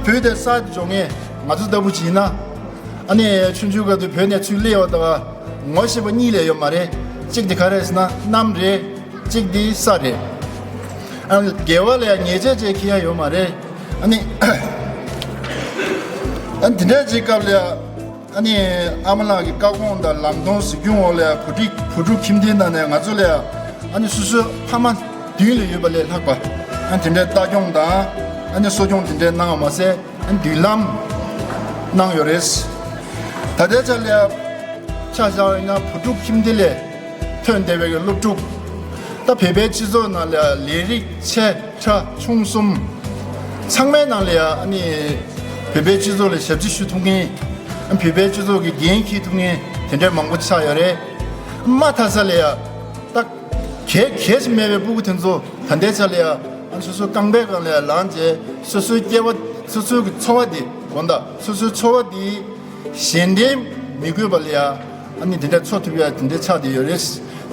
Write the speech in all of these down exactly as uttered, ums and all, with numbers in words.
བོད་དེ་ས་དེ་འཇོག་མཁན་ང་ཚོ་ལྟ་བུ་ཅིག་ཡིན་ན། ཨ་ནི་ཆུང་ཆུང་སྐབས་དུ་བོད་ནས་ཚུར་སླེབས་པ་དང་ངོ་ཤེས་པ་གཉིས་ལས་ཡོད་མ་རེད། གཅིག་དེ་ག་རེ་ཟེར་ན་གནམ་རེད། གཅིག་དེ་ས་རེད། ཨ་ནི་དགེ་བ་ལ་ཡང་ཉེས་ཆད་ཅིག་འཁྱེར་ཡ་ཡོད་མ་རེད། ཨ་ནི་ཨ་ནི་དེ་འདྲ་ཅིག་སྐབས་ལ་ཡང་། ཨ་ནི་ཨ་མ་ལགས་ཀྱི་བཀའ་དགོངས་དང་ལམ་སྟོན་གཟིགས་སྐྱོང་འོག་ལ་བུ་ཕྲུག་བུ་ཕྲུག་ཁྱིམ་སྡེའི་ནང་ནས་ང་ཚོ་ལ་ཨ་ནི་སོ་སོའི་ཕ་མ་མདུན་ལ་ཡོད་པ་ལས་ལྷག་པ་ཨ་དེ་འདྲའི་ལྟ་སྐྱོང་དང་ཨ་ནི་གསོ་སྐྱོང་དེ་འདྲའི་གནང་བ་མ་ཟད་ཨ་ནི་མདུན་ལམ་གནང་ཡོད་རེད། ད་ལྟའི་ཆ་ལ་ཆ་བཞག་ཡིན་ན་བུ་ཕྲུག་ཁྱིམ་སྡེ་ལས་ཐོན་བསྡད་པའི་སློབ་ཕྲུག་ད་བོད་པའི་སྤྱི་ཚོགས་ནང་ལ་ལས་རིགས་ཆེ་ཕྲ་ཆུང་གསུམ་ཚང་མའི་ནང་ལ་ཡང་ཨ་ནི་བོད་པའི་སྤྱི་ཚོགས་ལ་ཞབས་ཕྱི་ཞུ་ཐུབ་མཁན། བོད་པའི་སྤྱི་ཚོགས་ཀྱི་འགན་འཁྱེར་ཐུབ་མཁན་དེ་འདྲའི་མང་པོ་ཆགས་ཡོད་རེད། མ་མཐའ་ས་ལ་ཡང་ད་གལ་གལ་སྲིད་མེད་པའི་སྤུ་གུ་དེ་ཚོ་ད་ལྟའི་ཆ་ལ་ཡང་ཨ་ནི་སོ་སོའི་རྐང་པའི་སྒང་ལ་ཡང་ལངས་རྗེས་སོ་སོའི་སྐྱེ་བ་སོ་སོའི་གི་འཚོ་བ་དེ་དགོངས་དག་སོ་སོའི་འཚོ་བ་དེ་གཞན་འདྲེན་མི་དགོས་པ་ལ་ཡང་ཨ་ནི་དེ་འདྲ་འཚོ་ཐུབ་ཡ་དེ་འདྲ་ཆགས་བསྡད་ཡོད་རེད།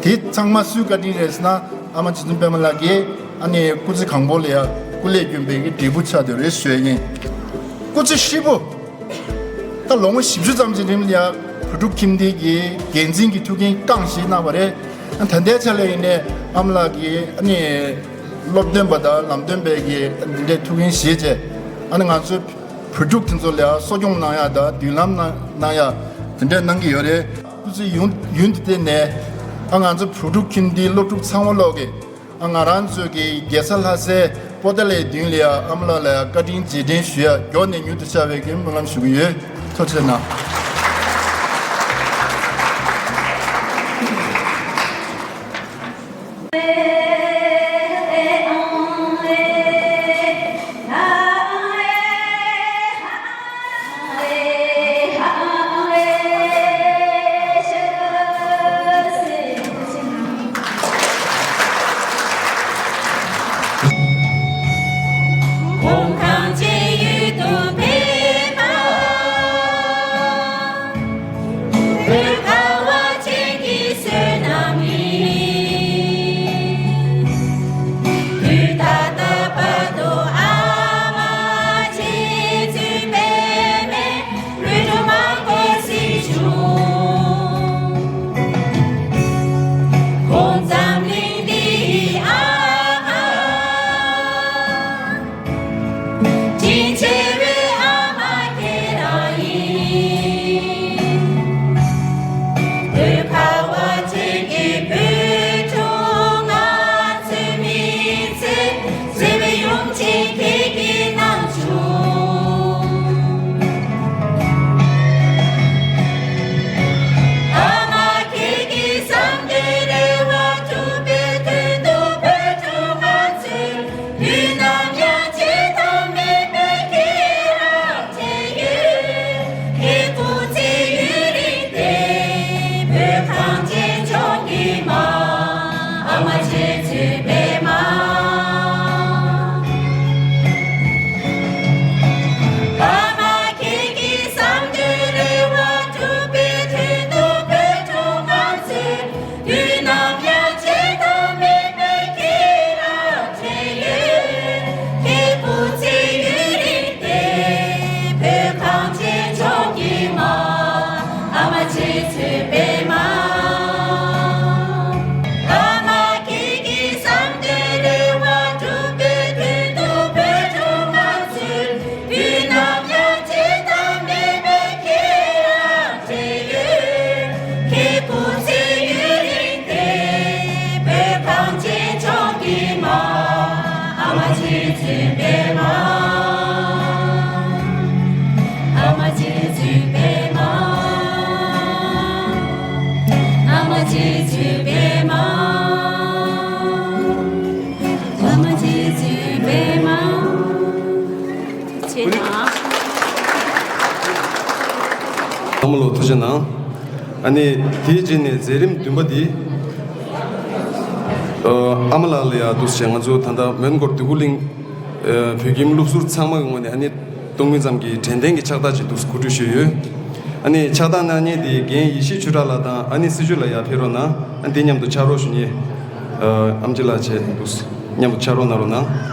དེ་ཚང་མ་སུའི་བཀའ་དྲིན་རེད་ཟེར་ན་ཨ་མ་རྗེ་བཙུན་པད་མ་ལགས་ཀྱིས་ཨ་ནི་སྐུ་ཚེ་གང་པོ་ལ་ཡང་སྐུ་ལས་བསྐྱོན་པའི་གི་འབྲས་བུ་ཆགས་བསྡད་ཡོད་རེད་ཞུ་ཡ་ཡིན། སྐུ་ཚེ་ཧྲིལ་པོ་ད་ལོ་ངོ་བཞི་བཅུ་ཙམ་གྱི་རིང་ལ་ཡང་བུ་ཕྲུག་ཁྱིམ་སྡེ་གི་འགན་འཛིན་གྱི་ཐུགས་འགན་རྐང་བཞེས་གནང་བ་རེད། ད་ལྟའི་ཆ་ལ་ཡིན་ནའི་ཨ་མ་ལགས་ཀྱིས་ཨ་ནི་སློབ་སྟོན་པ་དང་ལམ་སྟོན་པའི་གི་འདི་འདྲའི་ཐུགས་འགན་བཞེས་རྗེས་ཨ་ནི་ང་ཚོའི་བུ་ཕྲུག་དེ་ཚོ་ལ་གསོ་སྐྱོང་གནང་ཡག་དང་མདུན་ལམ་གནང་གནང་ཡག་དེ་འདྲ་གནང་གི་ཡོད་རེད། སྐུ་ཚེ་ཡུན་ཡུན་དུ་བརྟན་ནས་ཨ་ང་ཚོ་བུ་ཕྲུག་ཁྱིམ་སྡེའི་སློབ་ཕྲུག་ཚང་མ་ལོག་གི་ཨ་ང་རང་ཚོ་གི་རྒྱལ་ས་ལྷ་སའི་པོ་ཏཱ་ལའི་མདུན་ལ་ཡ་ཨ་མ་ལགས་ལ་ཡ་བཀའ་དྲིན་རྗེས་དྲན་ཞུ་ཡ་མགྱོགས་ནས་མྱུར་དུ་བཅར་བའི་གི་སྨོན་ལམ་ཞུ་གི་ཡོད། ཐུགས་རྗེ་གནང་། ཚང་མ་ལོ་ཐུགས་རྗེ་གནང་། ཨ་ནི་དེའི་རྗེས་ནས་མཛད་རིམ་བདུན་པ་འདི། ཨ་མ་ལགས་ལ་ཡང་འདུག་སེ་ང་ཚོ་ད་ལྟ་མོན་གྷོ་འདོད་རྒུ་གླིང་། ཨ་བོད་ཁྱིམ་སློབ་ཟུར་ཚང་མ་གི་ངོས་ནས་ཨ་ནི་སྟོང་མིན་ཙམ་གྱི་དྲན་རྟེན་གྱི་ཕྱག་རྟགས་ཅིག་འདུག་སེ་གོ་སྒྲིག་ཞུས་ཡོད། ཨ་ནི་ཕྱག་རྟགས་གནང་མཁན་དེ་རྒན་ཡེ་ཤེས་ཆོས་གྲགས་ལགས་དང་ཨ་ནི་སྲི་ཞུ་ལགས་ཡར་ཕེབས་རོགས་གནང་། ཨ་ནི་དེ་མཉམ་དུ་ཕྱག་རོགས་ཞུ་མཁན། ཨ་ཨེམ་ཆི་ལགས་བཅས་འདུག་སེ་མཉམ་དུ་ཕྱག་རོགས་གནང་རོགས་གནང་།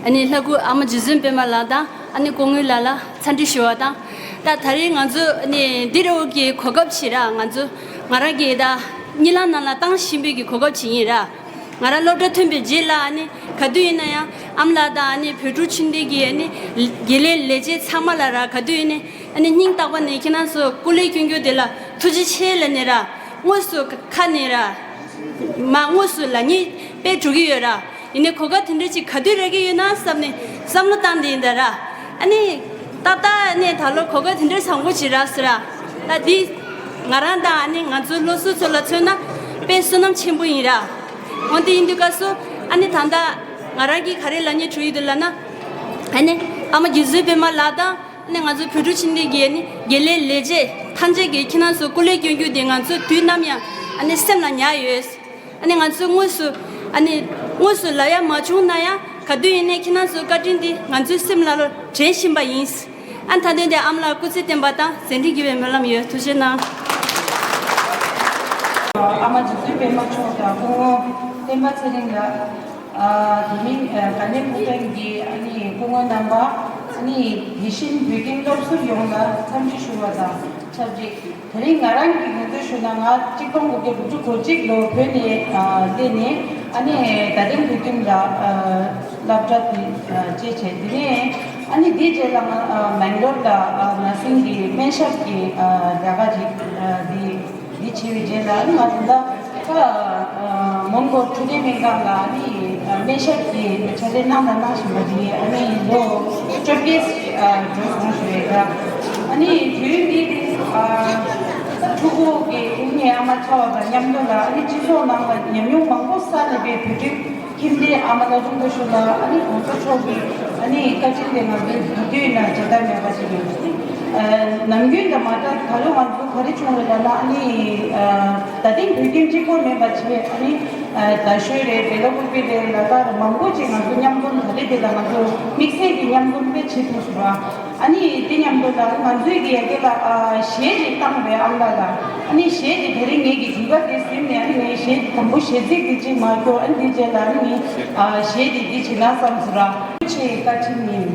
ཨ་ནི་ལྷ་སྐུ་ཨ་མ་རྗེ་བཙུན་པད་མ་ལགས་དང་ཨ་ནི་སྐུ་ངོ་ལགས་ལ་འཚམས་འདྲི་ཞུ་བ་དང་། ད་ད་རེས་ང་ཚོ་ཨ་ནི་འདི་རུ་གི་གོ་སྐབས་ཤིག་ར། ང་ཚོ་ང་རང་གི་ད་གཉིད་ལམ་ནང་ལ་བཏང་བཞིན་པའི་གི་གོ་སྐབས་ཤིག་ཡིན་ར། ང་རང་སློབ་གྲྭ་ཐོན་པའི་རྗེས་ལ་ཨ་ནི་ག་དུས་ཡིན་ན་ཡང་ཨ་མ་ལགས་དང་ཨ་ནི་བོད་ཕྲུག་ཆུང་འདྲིས་ཀྱི་ཨ་ནི་དགེ་ལས་ལས་བྱེད་ཚང་མ་ལ་ར་ག་དུས་ཡིན་ནའི་ཨ་ནི་སྙིང་ཐག་པ་ནས་ཁྱེད་རང་ཚོ་སྐུ་ལས་བསྐྱོན་རྒྱུ་དེ་ལ་ཐུགས་རྗེ་ཆེ་ལབ་ནས་ར། དངོས་སུ་ཁ་ནས་ར། མ་དངོས་སུ་ལབ་སྙིང་དཔེ་འགྲོ་གི་ཡོད་ར། ཡིན་ནའི་གོ་སྐབས་དེ་འདྲ་ཅིག་ག་དུས་རག་གི་ཡོད་ན་བསམ་ནས་བསམ་བློ་བཏང་བསྡད་ཡིན་ད་ར། ཨ་ནི་ཏག་ཏག་ཨ་ནི་ད་ལོ་གོ་སྐབས་དེ་འདྲ་བཟང་པོ་ཅིག་རག་སོང་ར། ད་འདི་ང་རང་དང་ཨ་ནི་ང་ཚོའི་སློབ་ཟུར་ཚོ་ལ་མཚོན་ན་དཔེ་བསོད་ནམས་ཆེན་པོ་ཡིན་ར། འོན་ཏེ་ཡིན་དུས་སྐབས་སུ་ཨ་ནི་ད་ལྟ་ང་རང་གིས་ག་རེ་ལབ་སྙིང་བྲོ་ཡི་འདུག་ལབ་ན། ཨ་ནི་ཨ་མ་རྗེ་བཙུན་པད་མ་ལགས་དང་ཨ་ནི་ང་ཚོའི་བོད་ཕྲུག་ཆུང་འདྲིས་ཀྱི་ཨ་ནི་དགེ་ལས་ལས་བྱེད་ཐམས་ཅད་ཀྱིས་ཁྱེད་རང་ཚོ་སྐུ་ལས་བསྐྱོན་རྒྱུ་དེ་ང་ཚོ་དུས་ནམ་ཡང་ཨ་ནི་སེམས་ལ་ཉར་ཡོད། ཨ་ནི་ང་ཚོས་དངོས་སུ་ཨ་ནི་དངོས་སུ་ལབ་ཡ་མ་བྱུང་ན་ཡང་ག་དུས་ཡིན་ནའི་ཁྱེད་རང་ཚོའི་བཀའ་དྲིན་འདི་ང་ཚོའི་སེམས་ལ་ལོ་དྲན་བཞིན་པ་ཡིན། ཨ་ད་དོན་དེ་ཨ་མ་ལགས་སྐུ་ཚེ་བརྟན་པ་དང་མཛད་འཕྲིན་རྒྱས་པའི་སྨོན་ལམ་ཡོད། ཐུགས་རྗེ་གནང་། ཨ་མ་རྗེ་བཙུན་པད་མ་མཆོག་དང་སྐུ་ངོ་བསྟན་པ་ཚེ་རིང་ལགས། ཨ་དེ་མིན་ཨ་དགའ་ལྡན་ཕུག་པའི་གི་ཨ་ནི་སྐུ་ངོ་རྣམ་པ། ཨ་ནི་དེ་བཞིན་བོད་ཁྱིམ་སློབ་ཟུར་ཡོངས་ལ་འཚམས་འདྲི་ཞུ་བ་དང་ཆབས་ཅིག་དེ་རིང་ང་རང་གི་ངོས་འཛིན་ཞུ་ན། ང་གཅིག་སྟོང་དགུ་བརྒྱ་དགུ་བཅུ་གོ་གཅིག་ལོ་བོད་ནས་ཨ་སླེབས་ནས་ཨ་ནི་དགའ་ལྡན་བོད་ཁྱིམ་ལ་ཨ་སློབ་གྲྭ་དེ་ཨ་བྱས་བྱས། དེ་ནས་ཨ་ནི་དེའི་རྗེས་ལ་ང་ཨ་མེང་ལོར་ལ་ཨ་ནར་སིང་གི་སྨན་ཞབས་ཀྱི་ཨ་ལས་ཀ་ཅིག་ཨ་དེ་དེ་བྱས་པའི་རྗེས་ལ་ཨ་ནི་ང་ད་ལྟ་ཁ་མོན་གྷོ་འཕྲོད་བསྟེན་སྨན་ཁང་ལ་ཨ་ནི་སྨན་ཞབས་ཀྱི་ཕྱག་ལས་གནང་དང་གནང་བཞིན་པ་དེ་ཨ་ནི་ལོ་བཅོ་བརྒྱད་འགྲོ་སོང་ཞུ་ཡས་ད། ཨ་ནི་དུས་འདི་ཨ་ཕྲུ་གུ་གི་ཨ་ནི་ཨ་མ་ཆགས་པ་དང་མཉམ་དུ་ལ་ཨ་ནི་སྤྱི་ཚོགས་ནང་ལ་ཉམས་མྱོང་མང་པོ་བསགས་ནས་པའི་བོད་ཕྲུག་ཁྱིམ་སྡེའི་ཨ་མ་ལ་རིང་པོ་ཞུ་ལ་ཨ་ནི་གོང་ས་མཆོག་གི་ཨ་ནི་བཀའ་དྲིན་དེ་ང་ཚོའི་བོད་དུས་ན་བརྗེད་ཐབས་མེད་པ་ཞིག་ཡོད། ཨ་ནམ་རྒྱུན་དང་མ་འདྲ་ད་ལོ་ང་ཚོ་ག་རེ་བྱུང་རེད་ལབ་ན། ཨ་ནི་ཨ་ད་ཐེངས་བོད་ཁྱིམ་གཅིག་པོ་མིན་པ་བྱས། ཨ་ནི་ཨ་རྡ་ཤོད་རེད། བེ་ལ་ཀུ་པེ་རེད། ལ་དྭགས་རེད། མང་པོ་ཅིག་ང་ཚོ་མཉམ་འཛོམས་ག་རེ་དེ་ལ་ང་ཚོ་དམིགས་བསལ་གྱི་མཉམ་འཛོམས་དཔེ་བྱེད་ཐུབ་སོང་བ། ཨ་ནི་དེ་མཉམ་དུ་ལ་ང་ཚོའི་གི་ཡ་གི་ལ་ཨ་གཞས་ཅིག་བཏང་བའི་ཨ་མ་ལ། ཨ་ནི་གཞས་དེ་དེ་རིང་ངེད་ཀྱི་གུས་པ་དེ་ཟིན་ནས་ཨ་ནི་ངས་གཞས་དེ་དང་པོ་གཞས་ཚིག་དེ་ཅིག་མ་སྐྱོར། ཨ་ནི་དེ་རྗེས་ལ་ཨ་ནི་ངས་ཨ་གཞས་དེ་འདི་བྱེད་ན་བསམ་སོང་ར། ཆེ་བཀའ་དྲིན་ཡིན།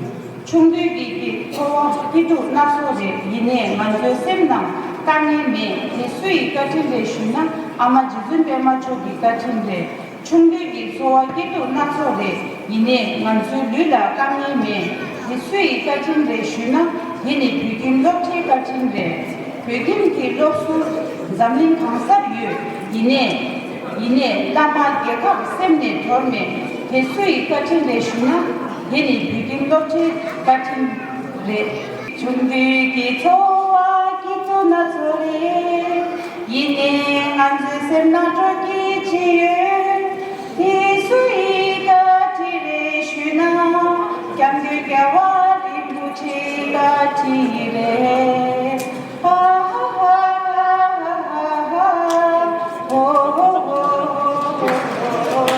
ཆུང་དུས་ཀྱི་ཀྱི་ཚོར་བ་སྐྱིད་སྡུག་སྣ་ཚོགས་རེད། ཡིན་ནའི་ང་ཚོའི་སེམས་ནང་དཀའ་ངལ་མེད། དེ་སུ་ཡི་བཀའ་དྲིན་རེད་ཞུས་ན། ཨ་མ་རྗེ་བཙུན་པད་མ་མཆོག་གི་བཀའ་དྲིན་རེད། ཆུང་དུས་ཀྱི་ཚོར་བ་སྐྱིད་སྡུག་སྣ་ཚོགས་རེད། ཡིན་ནའི་ང་ཚོའི་ལུས་ལ་དཀའ་ངལ་མེད། དེ་སུ་ཡི་བཀའ་དྲིན་རེད་ཞུས་ན། དེ་ནི་བོད་ཁྱིམ་སློབ་གྲྭའི་བཀའ་དྲིན་རེད། བོད་ཁྱིམ་གྱི་སློབ་ཟུར་འཛམ་གླིང་གང་སར་ཡོད། ཡིན་ནའི་ཡིན་ནའི་བླ་མ་རྒྱལ་ཁབ་སེམས་ནས་དོར་མེད། དེ་སུ་ཡི་བཀའ་དྲིན་རེད་ཞུས་ན། དེ་ནི་བོད་ཁྱིམ་སློབ་གྲྭའི་བཀའ་དྲིན་རེད། ཆུང་དུས་ཀྱི་ཚོར་བ་སྐྱིད་སྡུག་སྣ་ཚོགས་རེད། ཡིན་ནའི་ང་ཚོའི་སེམས་ནང་སྤྲོ་སྐྱིད་ཅིག་ཡོད། དེ་སུ་ཡི་བཀའ་དྲིན་རེད་ཞུས་ན། སྐྱབས་མགོན་རྒྱལ་བ་རིན་པོ་ཆེའི་བཀའ་དྲིན་རེད། ཧ་ཧ་ཧ་ཧ་ཧ་ཧ། ཧོ་ཧོ་ཧོ་ཧོ་ཧོ།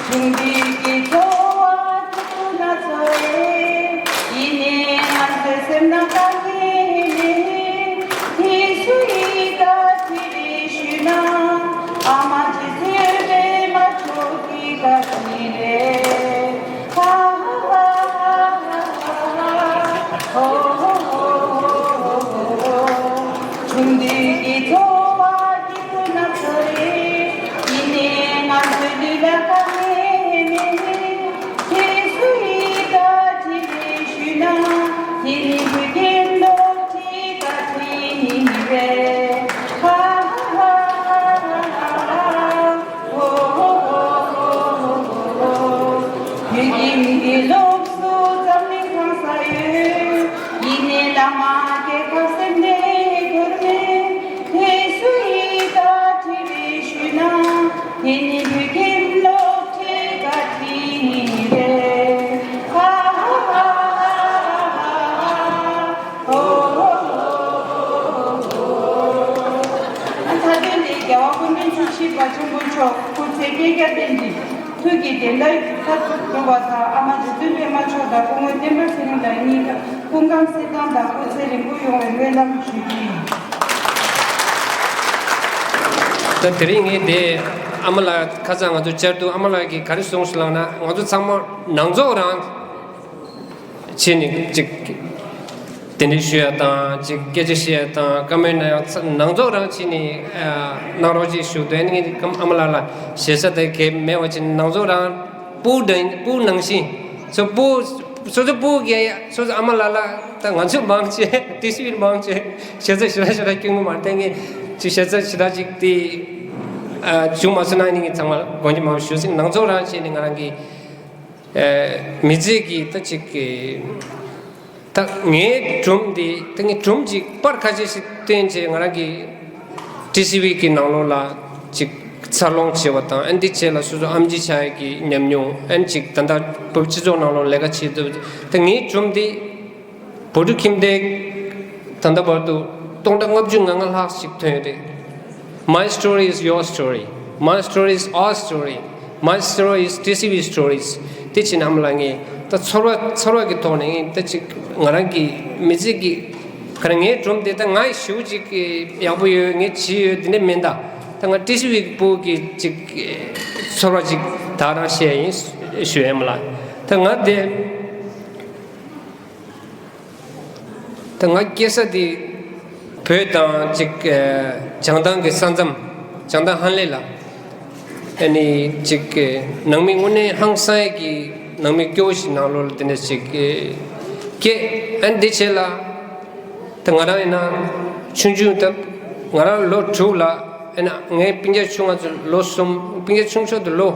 ཆུང་དུས་ཀྱི་ཚོར་བ་སྣ་ཚོགས་རེད། ཡིན་ནའི་ང་ཚོའི་སེམས་ནང་དཀའ་ངལ་མེད། དེ་སུ་ཡི་བཀའ་དྲིན་རེད་ཞུས་ན། ཨ་མ་རྗེ་བཙུན་པད་མ་མཆོག་གི་བཀའ་དྲིན་རེད། ཧ་ཧ་ཧ་ཧ་ཧ་ཧ། ཧོ་ཧོ་ཧོ་ཧོ་ཧོ། ཆུང་དུས་ཀྱི་ཚོར་བ་སྐྱིད་སྡུག་སྣ་ཚོགས་རེད། ཡིན་ནའི་ང་ཚོའི་ལུས་ལ་དཀའ་ངལ་མེད། དེ་སུ་ཡི་བཀའ་དྲིན་རེད་ཞུས་ན། དེ་ནི་བོད་ཁྱིམ་སློབ་གྲྭའི་བཀའ་དྲིན་རེད། ཧ་ཧ་ཧ་ཧ་ཧ་ཧ། ཧོ་ཧོ་ཧོ་ཧོ་ཧོ་ཧོ། བོད་ཁྱིམ་གྱི་སློབ་ཟུར་འཛམ་གླིང་གང་སར་ཡོད། ཡིན་ནའི་བླ་མ་རྒྱལ་ཁབ་སེམས་ནས་དོར་མེད། དེ་སུ་ཡི་བཀའ་དྲིན་རེད་ཞུས་ན། དེ་ནི་བོད་ཁྱིམ་སློབ་གྲྭའི་བཀའ་དྲིན་རེད། ཧ་ཧ་ཧ་ཧ་ཧ་ཧ། ཨ་མཐའ་དོན་དེ་རྒྱལ་བ་སྐུ་ཕྲེང་བཅུ་བཞི་པ་ཆེན་པོ་མཆོག་སྐུ་ཚེ་བསྐལ་བརྒྱར་བརྟན་ཅིང་ཐུགས་ཀྱི་བདེན་མཐའ་ཐུགས་སྒྲུབ་པ་དང་། ཨ་མ་རྗེ་བཙུན་པད་མ་མཆོག་དང་སྐུ་ངོ་བསྟན་པ་ཚེ་རིང་ལགས་གཉིས་ཀ་སྐུ་ཁམས་གསལ་ཐང་དང་སྐུ་ཚེ་རིང་པོ་ཡོང་བའི་སྨོན་ལམ་ཞུ་རྒྱུ་ཡིན། ད་དེ་རིང་ངས་དེ་ ཨ་མ་ལགས་ཁ་སང་ང་ཚོ་བཅར་དུས་ཨ་མ་ལགས་ཀྱིས་ག་རེ་གསུངས་སོང་ལབ་ན། ང་ཚོ་ཚང་མ་ནང་ཚོགས་རང་བྱས་ནས་ཅིག་དེ་འདྲ་ཞུ་ཡ་དང་། ཅིག་སྐད་ཆ་བཤད་ཡ་དང་། བཀའ་མོལ་གནང་ཡ་ཚ་ནང་ཚོགས་རང་བྱས་ནས་ཨ་གནང་རོགས་ཅེས་ཞུ་དོན་ནི་ཨ་མ་ལགས་ལ་ཞེ་ས་དེ་གས་མེད་པ་བྱས་ནས་ནང་ཚོགས་རང་སྤུ་དང་སྤུ་ནང་བཞིན་ཚོ་སྤུ་སོ་སོ་སྤུ་གས་སོ་སོ་ཨ་མ་ལགས་ལ་ད་ང་ཚོ་མང་ཆེ་ཏི་སི་ཝི་མང་ཆེ་ཞེ་ས་ཞེ་དྲག་ཞེ་དྲག་སྐྱོན་གི་མ་བསྟན་གི་ཅིག་ཞེ་ས་ཞེ་དྲག་ཅིག་དེ་ཨ་བྱུང་མ་སོང་ན་ནི་ངས་ཚང་མ་དགོངས་ཀྱི་མ་ཞུ་ཟིན། ནང་ཚོགས་རང་བྱས་ནས་ང་རང་གི་ཨ་མི་ཚེ་གི་ད་ཅིག་གི་ད་ངའི་སྒྲུང་འདི་ད་ངའི་སྒྲུང་ཅིག་པར་ཁ་ཤས་ཤིག་བཏོན་བྱས་ང་རང་གི་ཏི་སི་ཝི་གི་ནང་ལོགས་ལ་ཅིག་འཚར་ལོངས་བྱས་པ་དང་། ཨ་ནི་འདི་བྱས་ལ་སོ་སོ་ཨེམ་ཆི་ཆགས་ཡས་ཀྱི་ཉམས་མྱོང་། ཨ་ནི་ཅིག་ད་ལྟ་བོད་སྤྱི་ཚོགས་ནང་ལོགས་ལས་ཀ་བྱེད་ཐུབ། ད་ངའི་སྒྲུང་འདི་བོད་ཕྲུག་ཁྱིམ་སྡེ་ད་ལྟ་བར་དུ་སྟོང་ཕྲག་ལྔ་བཅུ་ང་ལྔ་ལྷག་ཞིག་ཐོན་ཡོད་རེད། My story is your story. My story is our story. My story is T C V stories. དེ་ཕྱིན་ཨ་མ་ལགས་ངས་ད་ཚོར་བ་ཚོར་བ་གི་ཐོག་ནས་ངས་ད་ཅིག་ང་རང་གི་མི་ཚེ་གི་ག་རེ་ངའི་སྒྲུང་དེ་ད་ང་ཞེ་པོ་ཅིག་ཡག་པོ་ཡོད། ངས་བྱས་ཡོད་དེ་འདྲ་མིན། ད་ད་ང་ཏི་སི་ཝི་གི་སྤུ་གི་ཅིག་ཚོར་བ་ཅིག་ད་རང་བཤད་ཡིན་ཞུ་ཨ་མ་ལགས། ད་ང་དེ། ད་ང་སྐྱེས་ས་དེ་བོད་དང་ཅིག་ཨ་བྱང་ཐང་གི་ས་མཚམས། བྱང་ཐང་ཧན་ལེ་ལ། ཨ་ནི་ཅིག་ཨ་ནང་མི་དངོས་གནས་ཧང་སང་ཡས་ཀྱི་ནང་མི་སྐྱོ་བོ་ཞིག་ནང་ལོགས་ལ་དེ་འདྲ་ཅིག་ཨ་སྐྱེས། ཨ་ནི་དེ་བྱས་ལ་ད་ང་རང་ཡིན་ན་ཆུང་ཆུང་ད་ང་རང་ལོ་དྲུག་ལ། ཨ་ནི་ངའི་སྤུན་ཀྱག་ཆུང་ང་ཚོ་ལོ་གསུམ། སྤུན་ཀྱག་ཆུང་ཤོས་དེ་ལོ་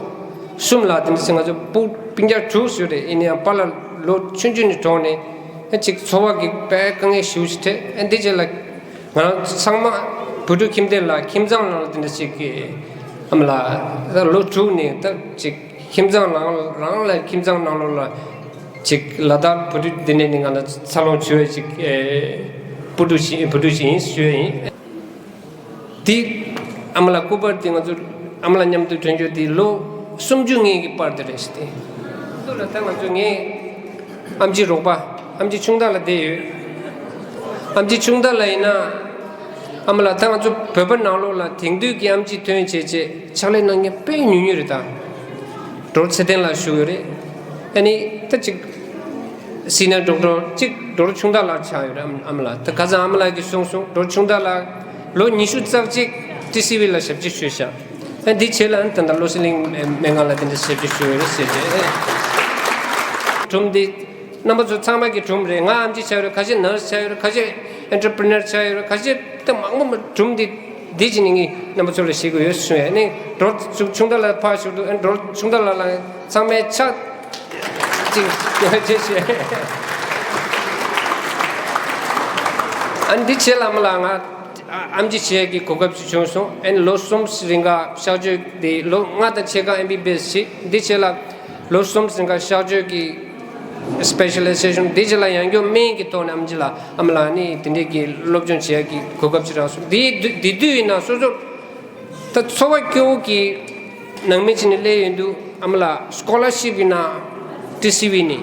གསུམ་ལ། དེ་འདྲ་ཅིག་ང་ཚོ་སྤུ་སྤུན་ཀྱག་དྲུག་ཞིག་རེད། ཡིན་ན་ཡང་པཱ་ལགས་ལོ་ཆུང་ཆུང་ནས་གྲོངས་ནས། ཨ་ཅིག་འཚོ་བ་གི་དཔེ་དཀའ་ངལ་ཞེ་པོ་ཞིག་འཕྲད། ཨ་འདི་རྗེས་ལ་ང་རང་ཚང་མ་བོད་ཕྲུག་ཁྱིམ་སྡེ་ལ་ཁྱིམ་ཚང་ནང་ལ་དེ་འདྲ་ཞིག་གི་ཨ་མ་ལགས་ད་ལོ་དྲུག་ནས་ད་ཅིག་ཁྱིམ་ཚང་ནང་རང་ལ་ཁྱིམ་ཚང་ནང་ལོགས་ལ་ཅིག་ལ་དྭགས་བོད་ཕྲུག་འདི་ནས་ནི་ང་ལ་འཚར་ལོངས་བྱུང་བའི་ཅིག་ཨེ་བུ་ཕྲུག་ཞིག་བུ་ཕྲུག་ཞིག་ཡིན་ཞུ་ཡ་ཡིན། དེ་ཨ་མ་ལགས་སྐུ་པར་དེ་ང་ཚོ་ཨ་མ་ལགས་མཉམ་དུ་ཐོན་རྒྱུ་དེ་ལོ་སུམ་ཅུ་སྔོན་གྱི་པར་དེ་རེད་ཤག་དེ། དེ་ལ་ད་ང་ཚོ་ངའི་ཨམ་ཆི་རོགས་པ་ཨམ་ཆི་ཆུང་བདག་ལ་བསྡད་ཡོད། ཨམ་ཆི་ཆུང་བདག་ལ་ཡིན་ན་ཨ་མ་ལགས་ད་ང་ཚོ་བོད་པ་ནང་ལོགས་ལ་དེང་དུས་ཀྱི་ཨམ་ཆི་ཐོན་བྱས་བྱས་ཕྱག་ལས་གནང་མཁན་དཔེ་ཉུང་ཉུང་རེད་ད། ཌོག་ཊར་ཚེ་བརྟན་ལགས་བཞུགས་ཡོད་རེད། ཨ་ནི་ད་ཅིག་སི་ནི་ཡར་ཌོག་ཊར་གཅིག་ཌོག་ཊར་ཆུང་བདག་ལགས་ཆགས་ཡོད་རེད། ཨམ་ཨ་མ་ལགས་ད་ཁ་སང་ཨ་མ་ལགས་ཀྱིས་གསུངས་སོང་། ཌོག་ཊར་ཆུང་བདག་ལགས་ལོ་ཉི་ཤུ་རྩ་གཅིག་ཏི་སི་ཝི་ལ་ཞབས་ཕྱི་ཞུས་ཤག་ཨ་འདི་བྱས་ལ་ཨ་ནི་ད་ལྟ་བློ་གསལ་གླིང་སྨན་ཁང་ལ་དེ་འདྲ་ཞབས་ཕྱི་ཞུས་ཡོད་རེད་ཟེར་ཏེ། སྒྲུང་འདི་རྣམ་པ་ཚོ་ཚང་མ་གི་སྒྲུང་རེད། ང་ཨམ་ཆི་ཆགས་ཡོད་རེད། ཁ་ཤས་ནར་སི་ཆགས་ཡོད་རེད། ཁ་ཤས་ཨེན་ཊར་པི་རི་ནར་ཆགས་ཡོད་རེད། ཁ་ཤས་ད་མང་པོ་སྒྲུང་འདི་འདི་ཅི་ནི་ངས་རྣམ་པ་ཚོ་ལ་བཤད་དགོས་ཡོད་གསུངས་ཡ། ནི་ཌོག་ཊར་ཆུང་བདག་ལགས་ཕར་བཞུགས་འདུག་ཨ་ནི་ཌོག་ཊར་ཆུང་བདག་ལགས་ལ་ཚང་མས་ཕྱག་ཅིག་རྗེས་ཤེས། ཨ་ནི་འདི་བྱས་ལ་ཨ་མ་ལགས་ང་ཨམ་ཆི་བྱེད་ཀྱི་གོ་སྐབས་ཤིག་བྱུང་སོང་། ཨ་ནི་ལོ་གསུམ་རིང་ག་གཤག་བཅོས་དེ་ལོ་ལྔ་དང་ཕྱེད་ཀ་ཨེམ་བི་བི་ཨེས་བྱས། འདི་བྱས་ལ་ལོ་གསུམ་རིང་ག་གཤག་བཅོས་ཀྱི་སི་པེ་ཤ་ལའི་ཛེ་ཤན་འདི་བྱས་ལ་ཡང་སྐྱོར་སྨན་གྱི་ཐོག་ནས་ཨམ་ཆི་ལ་ཨ་མ་ལགས་ནི་དེ་འདྲས་ཀྱི་སློབ་སྦྱོང་བྱེད་ཀྱི་གོ་སྐབས་ཅིག་རག་སོང་། དེ་དུས་དེ་དུས་ཡིན་ན་སོ་སོ་ད་འཚོ་བ་སྐྱོ་བོ་གི་ནང་མི་ཅིག་ནས་སླེབས་ཡོང་དུས་ཨ་མ་ལགས་སི་ཀོ་ལར་ཤིབ་ཡིན་ན་ཏི་སི་ཝི་ནས་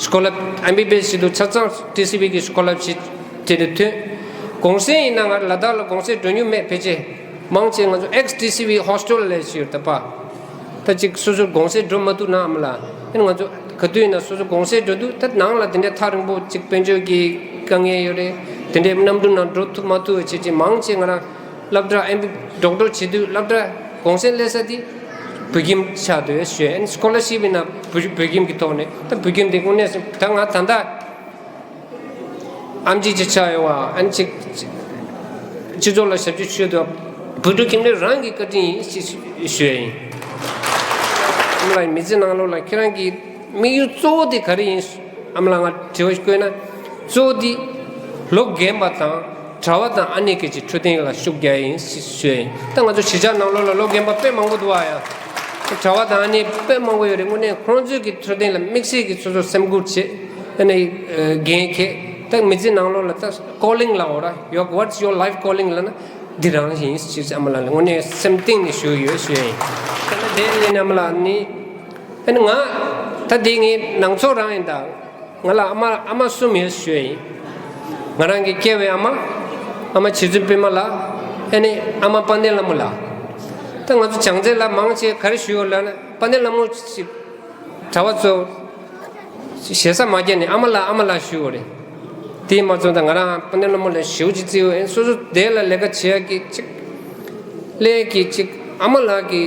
སི་ཀོ་ལར་ཨེམ་བི་བི་ཨེས་བྱེད་དུས་ཆ་ཚང་ཏི་སི་ཝི་གི་སི་ཀོ་ལར་ཤིབ་དེ་འདྲ་ཐོན། གུང་སེང་ཡིན་ན་ང་ལ་དྭགས་ལ་གུང་སེང་འགྲོ་མྱོང་མེད། ཕལ་ཆེར་མང་ཆེ་ང་ཚོ་ཨེག་སི་ཏི་སི་ཝི་ཧོ་སི་ཊེལ་ལ་སླེབས་ཡོད་ད་པ། ད་ཅིག་སོ་སོ་གུང་སེང་འགྲོ་མ་ཐུབ་ན་ཨ་མ་ལགས། ཨ་ནི་ང་ཚོ་ག་དུས་ཡིན་ན་སོ་སོ་གུང་སེང་འགྲོ་དུས་ད་ནང་ལ་དེ་འདྲའི་ཐག་རིང་པོ་ཅིག་དཔལ་འབྱོར་གྱི་དཀའ་ངལ་ཡོད་རེད། དེ་འདྲའི་གནམ་གྲུ་ནང་འགྲོ་ཐུབ་མ་ཐུབ་བྱེད་ཅིག་མང་ཆེ་ང་རང་སློབ་གྲྭ་ཨེམ་བི་ཌོག་ཊར་བྱེད་དུས་སློབ་གྲྭ་གུང་སེང་སླེབས་ས་དེ་བོད་ཁྱིམ་ཆགས་འདུག་ཞུ། ཨ་ནི་སི་ཀོ་ལར་ཤིབ་ཡིན་ན་བོད་བོད་ཁྱིམ་གྱི་ཐོག་ནས་ད་བོད་ཁྱིམ་དེ་དངོས་གནས་སུ་ད་ང་ད་ལྟ་ཨམ་ཆི་ཅིག་ཆགས་ཡོད་བ། ཨ་ནི་ཅིག་སྤྱི་ཚོགས་ལ་ཞབས་ཕྱི་ཞུ་དུས་བོད་ཕྲུག་ཁྱིམ་སྡེ་རང་གི་བཀའ་དྲིན་ཡིན་ཞེས་ཞུ་ཡ་ཡིན། ཨ་མ་ལགས་མི་ཚེ་ནང་ལོགས་ལ་ཁྱེད་རང་གི་དམིགས་ཡུལ་གཙོ་བོ་དེ་ག་རེ་ཡིན། ཨ་མ་ལགས་ང་དྲི་བ་ཞིག་བཀོད་ན། གཙོ་བོ་དེ་ལོ་རྒན་པ་དང་གྲྭ་བ་དང་ཨ་ནེ་སྐད་ཀྱི་འཕྲོད་བསྟེན་ལ་ཤུགས་རྒྱག་ཡ་ཡིན་ཞེས་ཞུ་ཡ་ཡིན། ད་ང་ཚོ་གཞིས་ཆགས་ནང་ལོགས་ལ་ལོ་རྒན་པ་དཔེ་མང་པོ་འདུག་བ་ཡ། གྲྭ་བ་དང་ཨ་ནེ་དཔེ་མང་པོ་ཡོད་རེད། དངོས་གནས་ཁོང་ཚོའི་གི་འཕྲོད་བསྟེན་ལ་དམིགས་བསལ་གྱི་སོ་སོ་སེམས་ཁུར་བྱེད། ཨ་ནི་འགན་འཁྱེར། ད་མི་ཚེ་ནང་ལོགས་ལ་ད་ཀོ་ལིང་ལ་འོ་ར། Your, what's your life calling ལབ་ན་འདི་རང་ཡིན་ཞེས་ཨ་མ་ལགས་ལ་དངོས་གནས་སེམས་གཏིང་ནས་ཞུ་ཡོད་ཞུ་ཡ་ཡིན། ད་ལྟ་དེ་ལས་ནས་ཨ་མ་ལགས་ནི། ཨ་ནི་ང་ད་དེ་ངའི་ནང་ཚོགས་རང་ཡིན། ད་ང་ལ་ཨ་མ་ཨ་མ་གསུམ་ཡོད་ཞུ་ཡ་ཡིན། ང་རང་གི་སྐྱེ་བའི་ཨ་མ། ཨ་མ་བྱེད་རྩོལ་པད་མ་ལགས། ཨ་ནི་ཨ་མ་དཔལ་ལྡན་ལྷ་མོ་ལགས། ད་ང་ཚོ་བྱང་རྩེ་ལ་མང་ཆེ་ག་རེ་ཞུ་ཡོད་ལབ་ན། དཔལ་ལྡན་ལྷ་མོ་ཞིག་གྲྭ་པ་ཚོ་ཞེ་ས་མ་བརྒྱབ་ནས་ཨ་མ་ལགས་ཨ་མ་ལགས་ཞུ་ཡོད་རེད། དེ་མ་ཚོ་ད་ང་རང་དཔལ་ལྡན་ལྷ་མོ་ལ་ཞེ་པོ་ཅིག་བརྩི་ཡོད། ཨེ་སོ་སོ་དེ་ལ་ལས་ཀ་བྱེད་ཡག་གི་ཅིག་ལས་ཀྱི་ཅིག་ཨ་མ་ལགས་ཀྱི་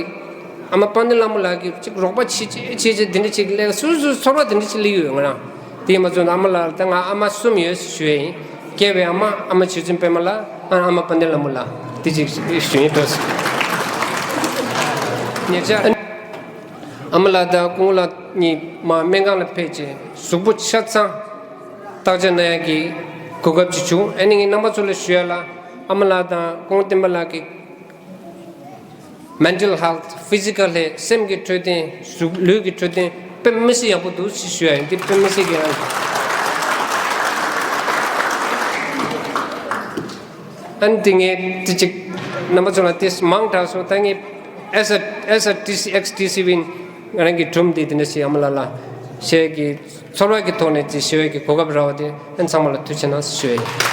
ཨ་མ་དཔལ་ལྡན་ལྷ་མོ་ལགས་ཀྱི་ཅིག་རོགས་པ་བྱེད་བྱེད་བྱེད་བྱེད་དེ་འདྲ་ཅིག་ལས་ཀ་སོ་སོའི་ཚོར་བ་དེ་འདྲ་ཅིག་སླེབས་ཡོད་ང་རང་། དེ་མ་ཚོ་ཨ་མ་ལགས་ད་ང་ཨ་མ་གསུམ་ཡོད་ཞུ་ཡ་ཡིན། སྐྱེས་པའི་ཨ་མ། ཨ་མ་རྗེ་བཙུན་པད་མ་ལགས། ཨ་ཨ་མ་དཔལ་ལྡན་ལྷ་མོ་ལགས། དེ་ཅིག་ཞུ་ཡིན་ཕེབས་སོང་། ཉེ་ཆར་ཨ་མ་ལགས་དང་སྐུ་ངོ་ལགས་གཉིས་མ་སྨན་ཁང་ལ་ཕེབས་རྗེས་གཟུགས་པོ་ཆ་ཚང་བརྟག་དཔྱད་གནང་ཡག་གི་གོ་སྐབས་ཅིག་བྱུང་། ཨ་ནི་ངས་རྣམ་པ་ཚོ་ལ་ཞུ་ཡ་ལ། ཨ་མ་ལགས་དང་སྐུ་ངོ་བསྟན་པ་ལགས་ཀྱི་mental health, physical health, སེམས་ཀྱི་འཕྲོད་བསྟེན། གཟུགས་ལུས་ཀྱི་འཕྲོད་བསྟེན་དཔེ་མི་སྲིད་ཡག་པོ་འདུག་ཅེས་ཞུ་ཡ་ཡིན། འདི་དཔེ་མི་སྲིད་ཀྱི་ཡང་། ཨ་ནི་དེ་ངས་དེ་ཅིག་རྣམ་པ་ཚོ་ལ་དེ་མང་དྲགས་སོང་། ད་ངས་as a, as a T C, ex T C བིན་ང་རང་གི་སྒྲུང་འདི་དེ་འདྲ་ཞིག་ཨ་མ་ལགས་ལ་བཤད་ཀྱི། ཚོར་བ་གི་ཐོག་ནས་ཅིག་ཞུ་ཡས་ཀྱི་གོ་སྐབས་རག་པ་དེ་ཨན་ཚང་མ་ལ་ཐུགས་རྗེ་གནང་ཞུ་ཡས་ཡིན།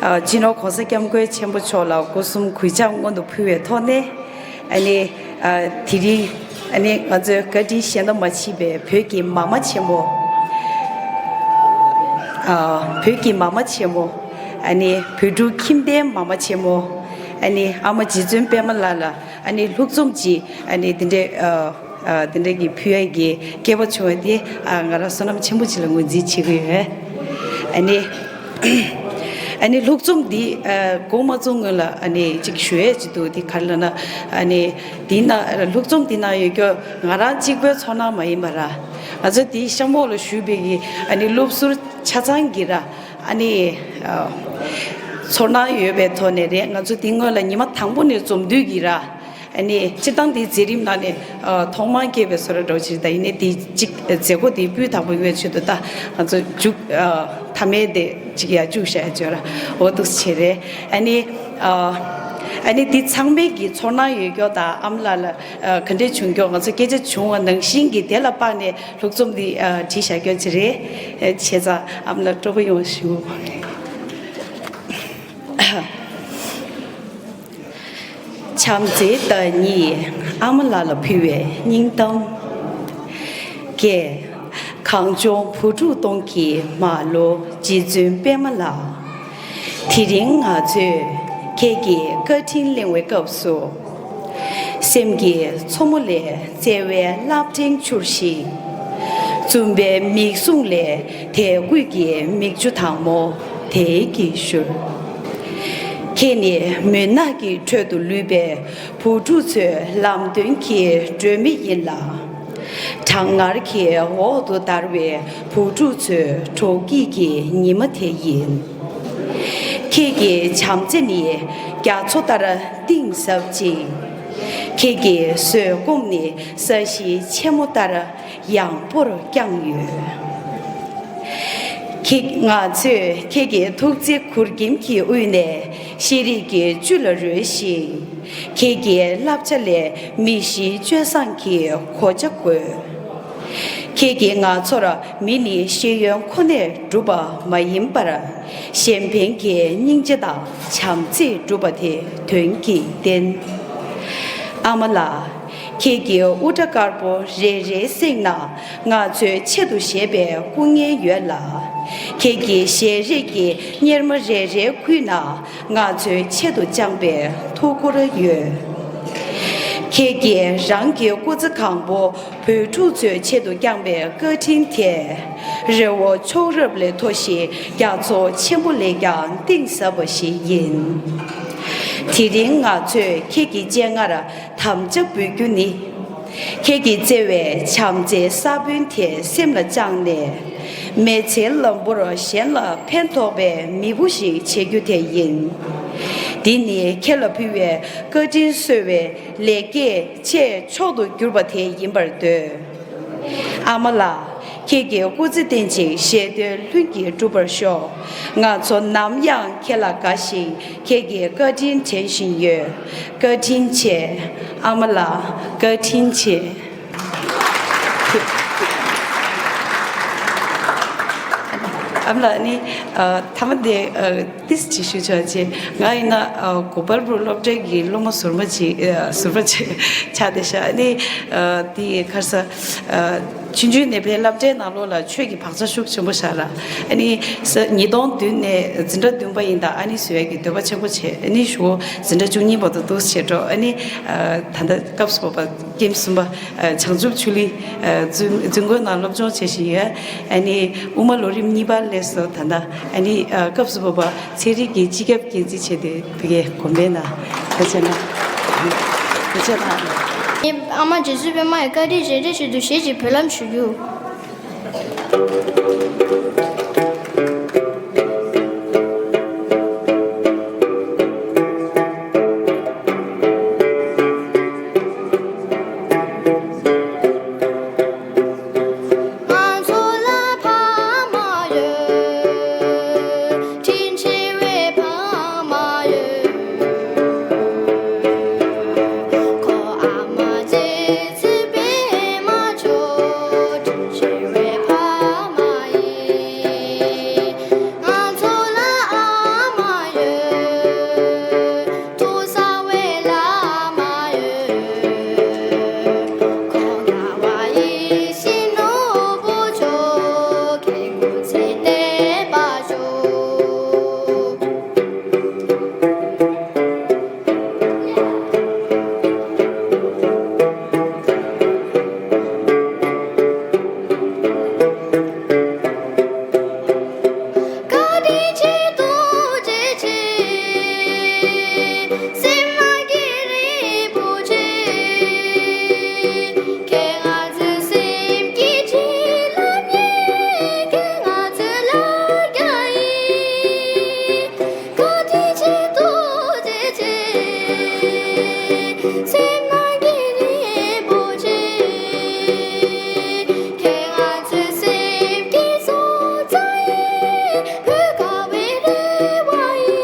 ཨ། སྤྱི་ནོར་༸གོང་ས་༸སྐྱབས་མགོན་ཆེན་པོ་མཆོག་ལ་སྒོ་གསུམ་གུས་ཕྱག་སྔོན་དུ་ཕུལ་བའི་ཐོག་ནས། ཨ་ནི། ཨ། དེ་རིང་། ཨ་ནི་ང་ཚོའི་བཀའ་དྲིན་གཞན་དང་མ་མཆིས་པའི་བོད་ཀྱི་མ་མ་ཆེན་མོ། ཨ། བོད་ཀྱི་མ་མ་ཆེན་མོ། ཨ་ནི་བོད་ཕྲུག་ཁྱིམ་སྡེའི་མ་མ་ཆེན་མོ། ཨ་ནི་ཨ་མ་རྗེ་བཙུན་པད་མ་ལགས་ལ། ཨ་ནི་ལྷུག་རྩོམ་ཅིག་ཨ་ནི་འདི་འདྲའི། ཨ། ཨ། དེ་འདྲ་གི་ཕུལ་ཡས་ཀྱི་སྐལ་བ་བྱུང་བ་དེ། ཨ། ང་རང་བསོད་ནམས་ཆེན་པོ་ཅིག་ལ་ངོས་འཛིན་བྱེད་ཀྱི་ཡོད། ཨ་ནི། ཨ་ནི་ལྷུག་རྩོམ་འདི། ཨ། འགོ་མ་བཙུགས་སྔོན་ལ། ཨ་ནི་ཅིག་ཞུ་ཡས་ཅིག་འདུག་དེ་ག་རེ་ལབ་ན། ཨ་ནི་འདི་ན་ལྷུག་རྩོམ་འདི་ནང་ཡོད་རྒྱུ་ང་རང་གཅིག་པོའི་ཚོར་སྣང་མ་ཡིན་པ་ར། ང་ཚོ་འདི་གཤམ་འོག་ལ་བཞུགས་པའི་གི། ཨ་ནི་སློབ་ཟུར་ཆ་ཚང་གི་ར། ཨ་ནི། ཨ། ཚོར་སྣང་ཡོད་པའི་ཐོག་ནས་རེད། ང་ཚོ་འདི་སྔོན་ལ་ཉི་མ་དང་པོ་ནས་འཛོམས་དུས་ཀྱི་ར། ཨ་ནི་སྤྱིར་བཏང་དེའི་མཛད་རིམ་ནང་ནས། ཨ། ཐོག་མར་སྐྱེས་པའི་བཟོ་འདྲ་འདྲ་བོ་ཞིག་དང་། ཡིན་ནའི་དེ་གཅིག་མཛད་སྒོ་དེ་སྤུས་དག་པོ་ཡོང་བའི་ཆེད་དུ། ད་ང་ཚོ་མཇུག་ཨ། མཐའ་མའི་དེ་གཅིག་ཡར་བཅུག་བཞག་ཡ་བྱོས་ར། འོ་འདུག་སེ་བྱས་རེད། ཨ་ནི། ཨ། ཨ་ནི་དེ་ཚང་མའི་གི་ཚོར་སྣང་ཡོད་རྒྱུ་དང་། ཨ་མ་ལགས་ལ། ཨ། ག་འདྲས་བྱུང་རྒྱུ། ང་ཚོ་སྐད་ཆ་བྱུང་བ་ནང་བཞིན་གྱི་དེ་ལ་དཔག་ནས་ལྷུག་རྩོམ་འདི། ཨ། བྲིས་བཞག་རྒྱུ་ཅིག་རེད། ཨ། བྱས་ཙང་ཨ་མ་ལགས་སྤྲོ་པོ་ཡོང་བ་ཞུ། བྱམས་བརྩེའི་བདག་ཉིད་ཨ་མ་ལགས་ལ་ཕུལ་བའི་སྙིང་གཏམ། ཀྱེ། གངས་ལྗོངས་བུ་ཕྲུག་སྟོང་གི་མ་ལོ་རྗེ་བཙུན་པད་མ་ལགས། དེ་རིང་ང་ཚོས་ཁྱེད་ཀྱི་བཀའ་དྲིན་གླེང་བའི་སྐབས་སུ། སེམས་ཀྱི་མཚོ་མོ་ལས་བརྩེ་བའི་རླབས་ཕྲེང་འཕྱུར་ཞིང་། འཛུམ་པའི་མིག་ཟུང་ལས་དད་གུས་ཀྱི་མིག་ཆུ་དྭངས་མོ་དལ་གྱིས་བཞུར། ཁྱེད་ནི་མུན་ནག་གི་ཁྲོད་དུ་ལུས་པའི་བུ་ཕྲུག་ཚོའི་ལམ་སྟོན་གྱི་སྒྲོན་མེ་ཡིན་ལ། གྲང་ངར་གྱི་འོག་ཏུ་འདར་བའི་བུ་ཕྲུག་ཚོའི་གྲོགས་སྐྱིད་ཀྱི་ཉི་མ་དེ་ཡིན། ཁྱེད་ཀྱི་བྱམས་བརྩེ་ནི་རྒྱ་མཚོ་ལྟར་གཏིང་ཟབ་ཅིང་། ཁྱེད་ཀྱི་བཟོད་སྒོམ་ནི་ས་གཞི་ཆེན་མོ་ལྟར་ཡངས་པོར་བརྐྱངས་ཡོད། ཁྱེད། ང་ཚོས་ཁྱེད་ཀྱི་ཐུགས་བརྩེ་གུར་གྱིམ་གྱི་དབུས་ནས་ཤེས་རིག་གི་བཅུད་ལ་རོལ་ཞིང་། ཁྱེད་ཀྱི་བསླབ་བྱ་ལས་མི་གཤིས་སྤྱོད་བཟང་གི་གོ་ཆ་བགོས། ཁྱེད་ཀྱིས་ང་ཚོར་མི་ནི་ཤེས་ཡོན་ཁོ་ནས་གྲུབ་པ་མ་ཡིན་པར། གཞན་ཕན་གྱི་སྙིང་རྗེ་དང་བྱམས་བརྩེས་གྲུབ་པ་དེ་དོན་གྱིས་བསྟན། ཨ་མ་ལགས། ཁྱེད་ཀྱི་དབུ་སྐྲ་དཀར་པོ་རེ་རེའི་གསེང་ན་ང་ཚོའི་ཆེད་དུ་བཞེས་པའི་སྐུ་བརྙན་ཡོད་ལ། ཁྱེད་ཀྱི་ཞལ་རས་ཀྱི་གཉེར་མ་རེ་རེའི་ཁུད་ན་ང་ཚོའི་ཆེད་དུ་བཅངས་པའི་ཐུགས་ཁུར་ཡོད། ཁྱེད་ཀྱིས་རང་གི་སྐུ་ཚེ་གང་པོ་བོད་ཕྲུག་ཚོའི་ཆེད་དུ་བསྐྱངས་པའི་བཀའ་དྲིན་དེ། རི་བོ་མཆོག་རབ་ལས་མཐོ་ཞིང་རྒྱ་མཚོ་ཆེན་པོ་ལས་ཀྱང་གཏིང་ཟབ་པ་ཞིག་ཡིན། དེ་རིང་ང་ཚོས་ཁྱེད་ཀྱི་སྤྱན་སྔར་དམ་བཅའ་འབུལ་རྒྱུ་ནི། ཁྱེད་ཀྱིས་བརྩེ་བའི་བྱམས་བརྩེའི་ས་བོན་དེ་སེམས་ལ་བཅངས་ནས། མི་ཚེའི་ལམ་བུར་གཞན་ལ་ཕན་ཐོགས་པའི་མི་བུ་ཞིག་བྱེད་རྒྱུ་དེ་ཡིན། འདི་ནི་ཁྱེད་ལ་ཕུལ་བའི་བཀའ་དྲིན་གསོལ་བའི་ལེགས་སྐྱེས་ཆེས་མཆོག་ཏུ་གྱུར་པ་དེ་ཡིན་པར་འདོད། ཨ་མ་ལགས། ཁྱེད་ཀྱི་སྐུ་ཚེ་བརྟན་ཅིང་བཞེད་དོན་ལྷུན་གྱིས་འགྲུབ་པར་ཤོག་ང་ཚོ་ནམ་ཡང་ཁྱེད་ལ་དགའ་ཞིང་ཁྱེད་ཀྱི་བཀའ་དྲིན་དྲན་བཞིན་ཡོད། བཀའ་དྲིན་ཆེ། ཨ་མ་ལགས། བཀའ་དྲིན་ཆེ། ཨ་མ་ལགས་ནི། ཨ། ཐ་མ་དེ། ཨ། ཏིས་ཅིག་ཞུ་ཆོག་ཅེས། ང་ཡིན་ན། ཨ། གོ་པལ་པུར་སློབ་གྲྭའི་གི་སློབ་མ་ཟུར་མ་ཅིག་ཨ། ཟུར་པ་ཅིག་ཆགས་བསྡད་ཤག་ཨ་ནི། ཨ། དེ་ཡི་ཁར་ས། ཨ། ཆུང་ཆུང་ནས་བའི་སློབ་གྲྭའི་ནང་ལོགས་ལ་ཆོས་ཀྱི་བག་ཆགས་ཤུགས་ཆེན་པོ་བཞག་ལ། ཨ་ནི། ས། ཉིས་སྟོང་བདུན་ནས་འཛིན་གྲྭ་བདུན་པ་ཡིན་ད་ཨ་ནི་བཟོ་ཡ་གི་འདོད་པ་ཆེན་པོ་བྱས། ཨ་ནི་གཞུག་གུ་འཛིན་གྲྭ་བཅུ་གཉིས་བར་དུ་འདུག་བྱས་འགྲོ། ཨ་ནི། ཨ། ད་ལྟ་སྐབས་སུ་བབ་པ་ཀེམ་གསུམ་པ། ཨ། བྱང་ཆུབ་ཆོས་གླིང་། ཨ། རྫོང་རྫོང་དགོན་ནང་སློབ་སྦྱོང་བྱེད་བཞིན་ཡོད། ཨ་ནི་དབུ་མ་ལོ་རིམ་གཉིས་པ་སླེབས་སོང་ད་ལྟ། ཨ་ནི། ཨ། སྐབས་སུ་བབ་པ་ཚན་རིག་གི་སྤྱི་ཁྱབ་འགན་འཛིན་བྱས་ཏེ་བོད་སྐད་གོམ་པའི་ནང་། ཐུགས་རྗེ་གནང་། ཐུགས་རྗེ་གནང་། ངའི་ཨ་མ་རྗེ་བཙུན་པད་མ་ཡི་བཀའ་དྲིན་རྗེས་དྲན་ཆེད་དུ་ཞེ་ཅིག་འབུལ་ལམ་ཞུ་རྒྱུ། ང་ཚོ་ལ་ཕ་མ་ཡོད། དྲིན་ཆེ་བའི་ཕ་མ་ཡོད། ཁོ་ཨ་མ་རྗེ་བཙུན་པད་མ་མཆོག་དྲིན་ཆེ་བའི་ཕ་མ་ཡིན། ང་ཚོ་ལ་ཨ་མ་ཡོད། ཐུགས་གསང་བའི་བླ་མ་ཡོད། ཁོང་རྒྱལ་བ་ཡིད་བཞིན་ནོར་བུ་མཆོག་སྐྱེ་དགུའི་ཚེ་བརྟན་པར་ཤོག་བཀའ་དྲིན་ཆེ་ཐུགས་རྗེ་ཆེ། སེམས་ནང་གི་རིན་པོ་ཆེ། ཁྱེད་ང་ཚོའི་སེམས་ཀྱི་བྱིན་རླབས་ཉིད། ཁྱེད་ང་ཚོའི་ལ་རྒྱ་ཡིན། བཀའ་དྲིན་ཆེ་ཐུགས་རྗེ་ཆེ། སེམས་ནང་གི་རིན་པོ་ཆེ། ཁྱེད་ང་ཚོའི་སེམས་ཀྱི་སྲོག་རྩ་ཡིན། བོད་ཁ་བའི་རེ་བ་ཡིན།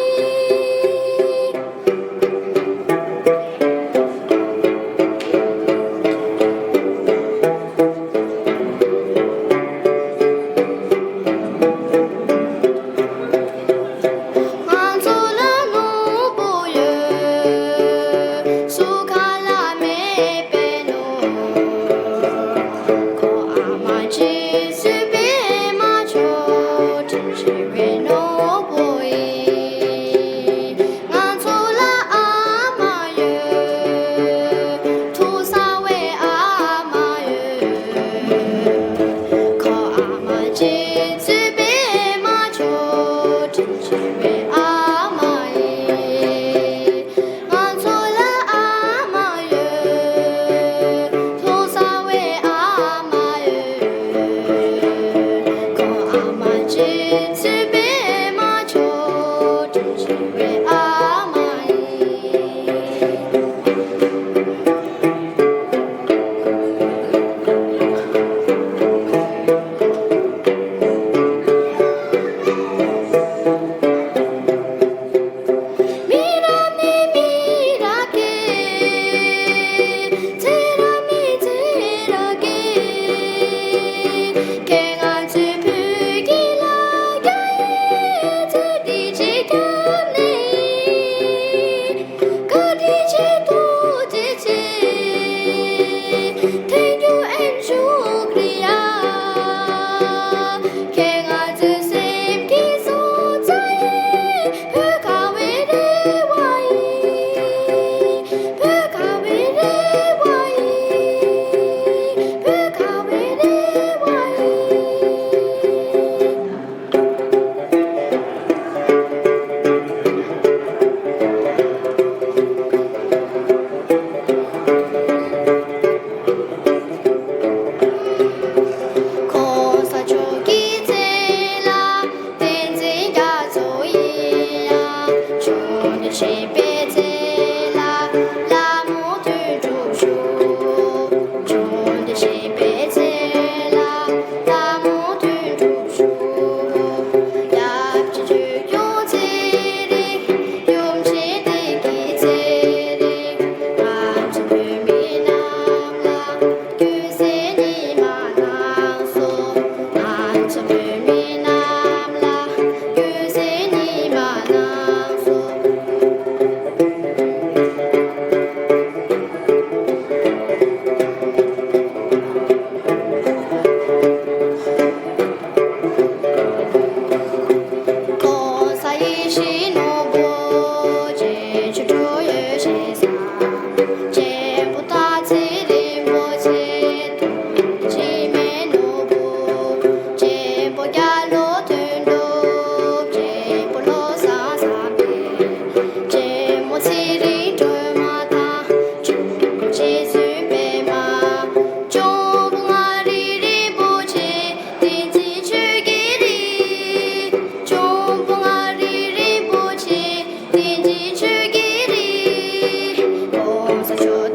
ཐུགས་རྗེ་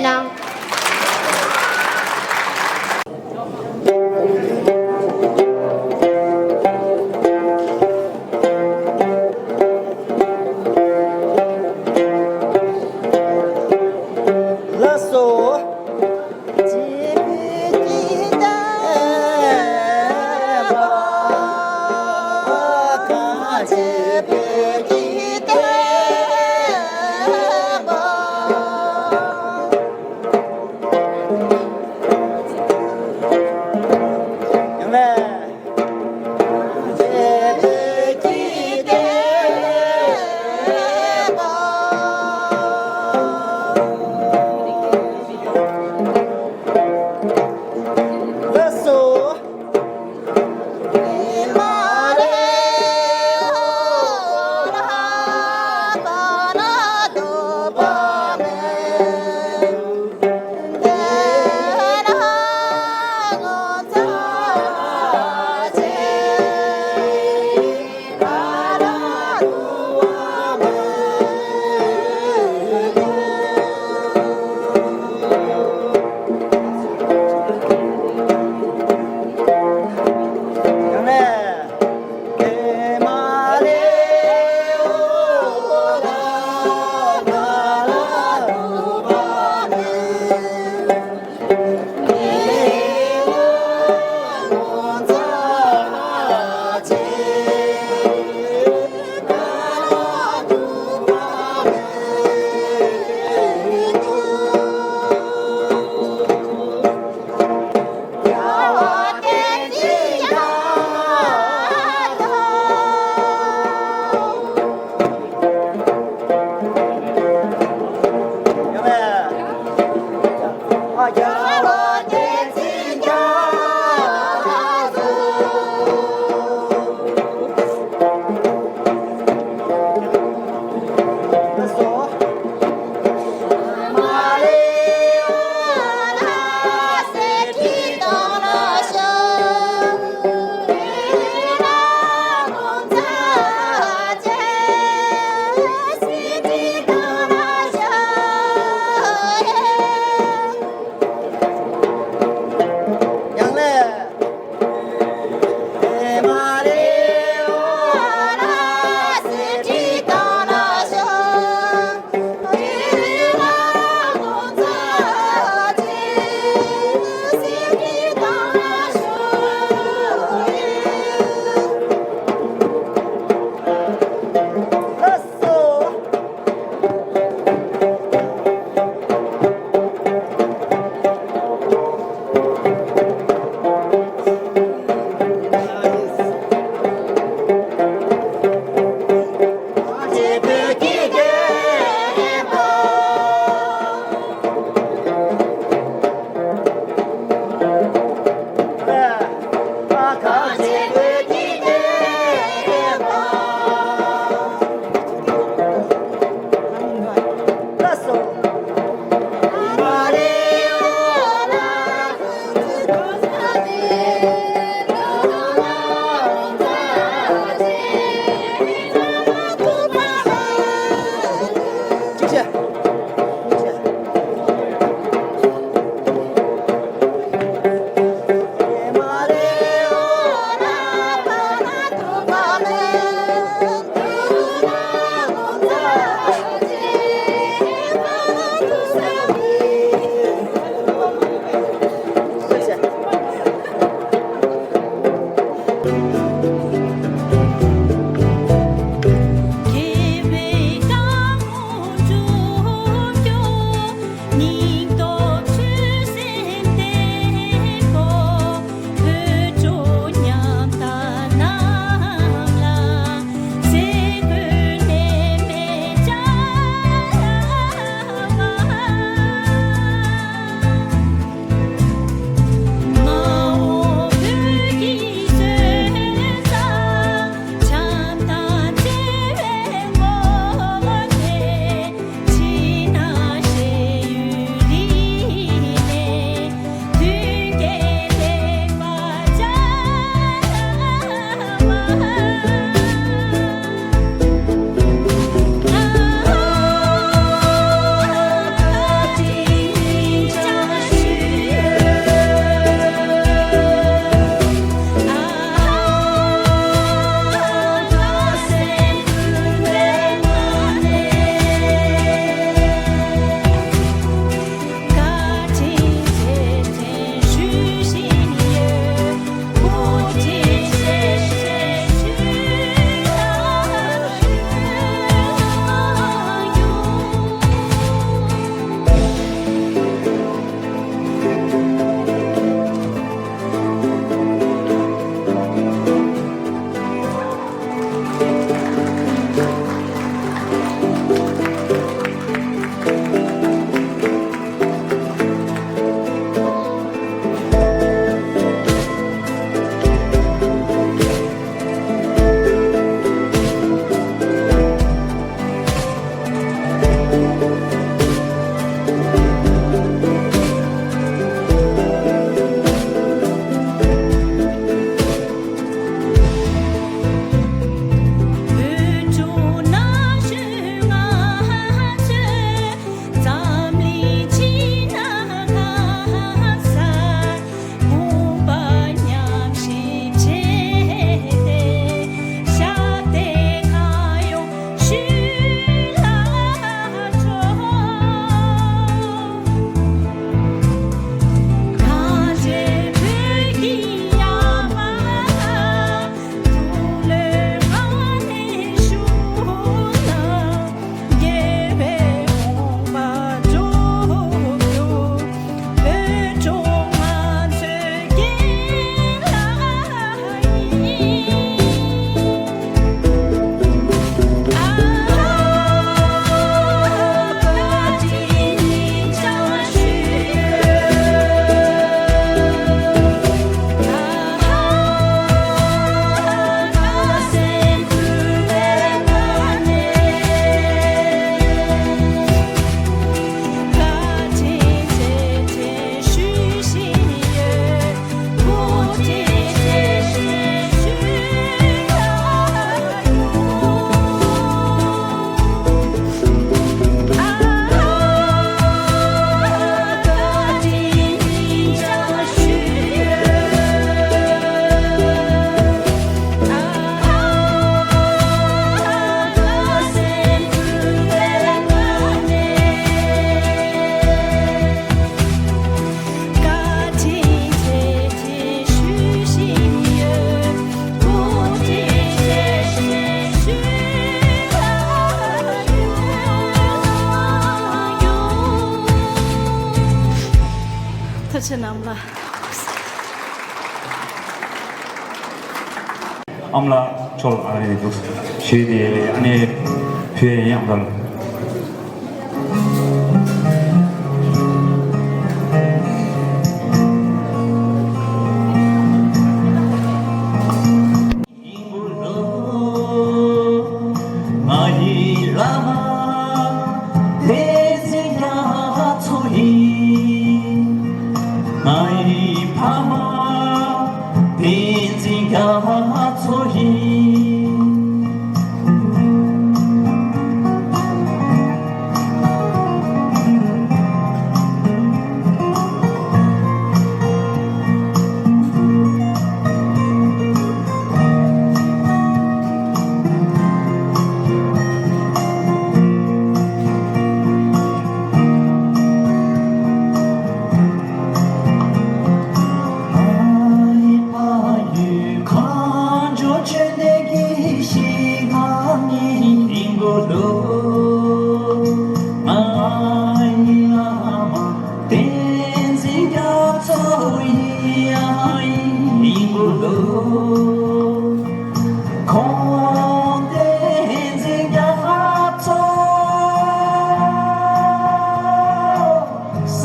གནང་། ཐུགས་རྗེ་གནང་། ཨ་མ་ལགས་མཆོག་ཨ་ནི་འདུག་ཞུས་ཏེ་ཨ་ནི་ཕུལ་ཡང་དང་། ང་ཡི་བླ་མ་བསྟན་འཛིན་རྒྱ་མཚོ་ཡིན། ང་ཡི་ཕ་མ་བསྟན་འཛིན་རྒྱ་མཚོ་ཡིན།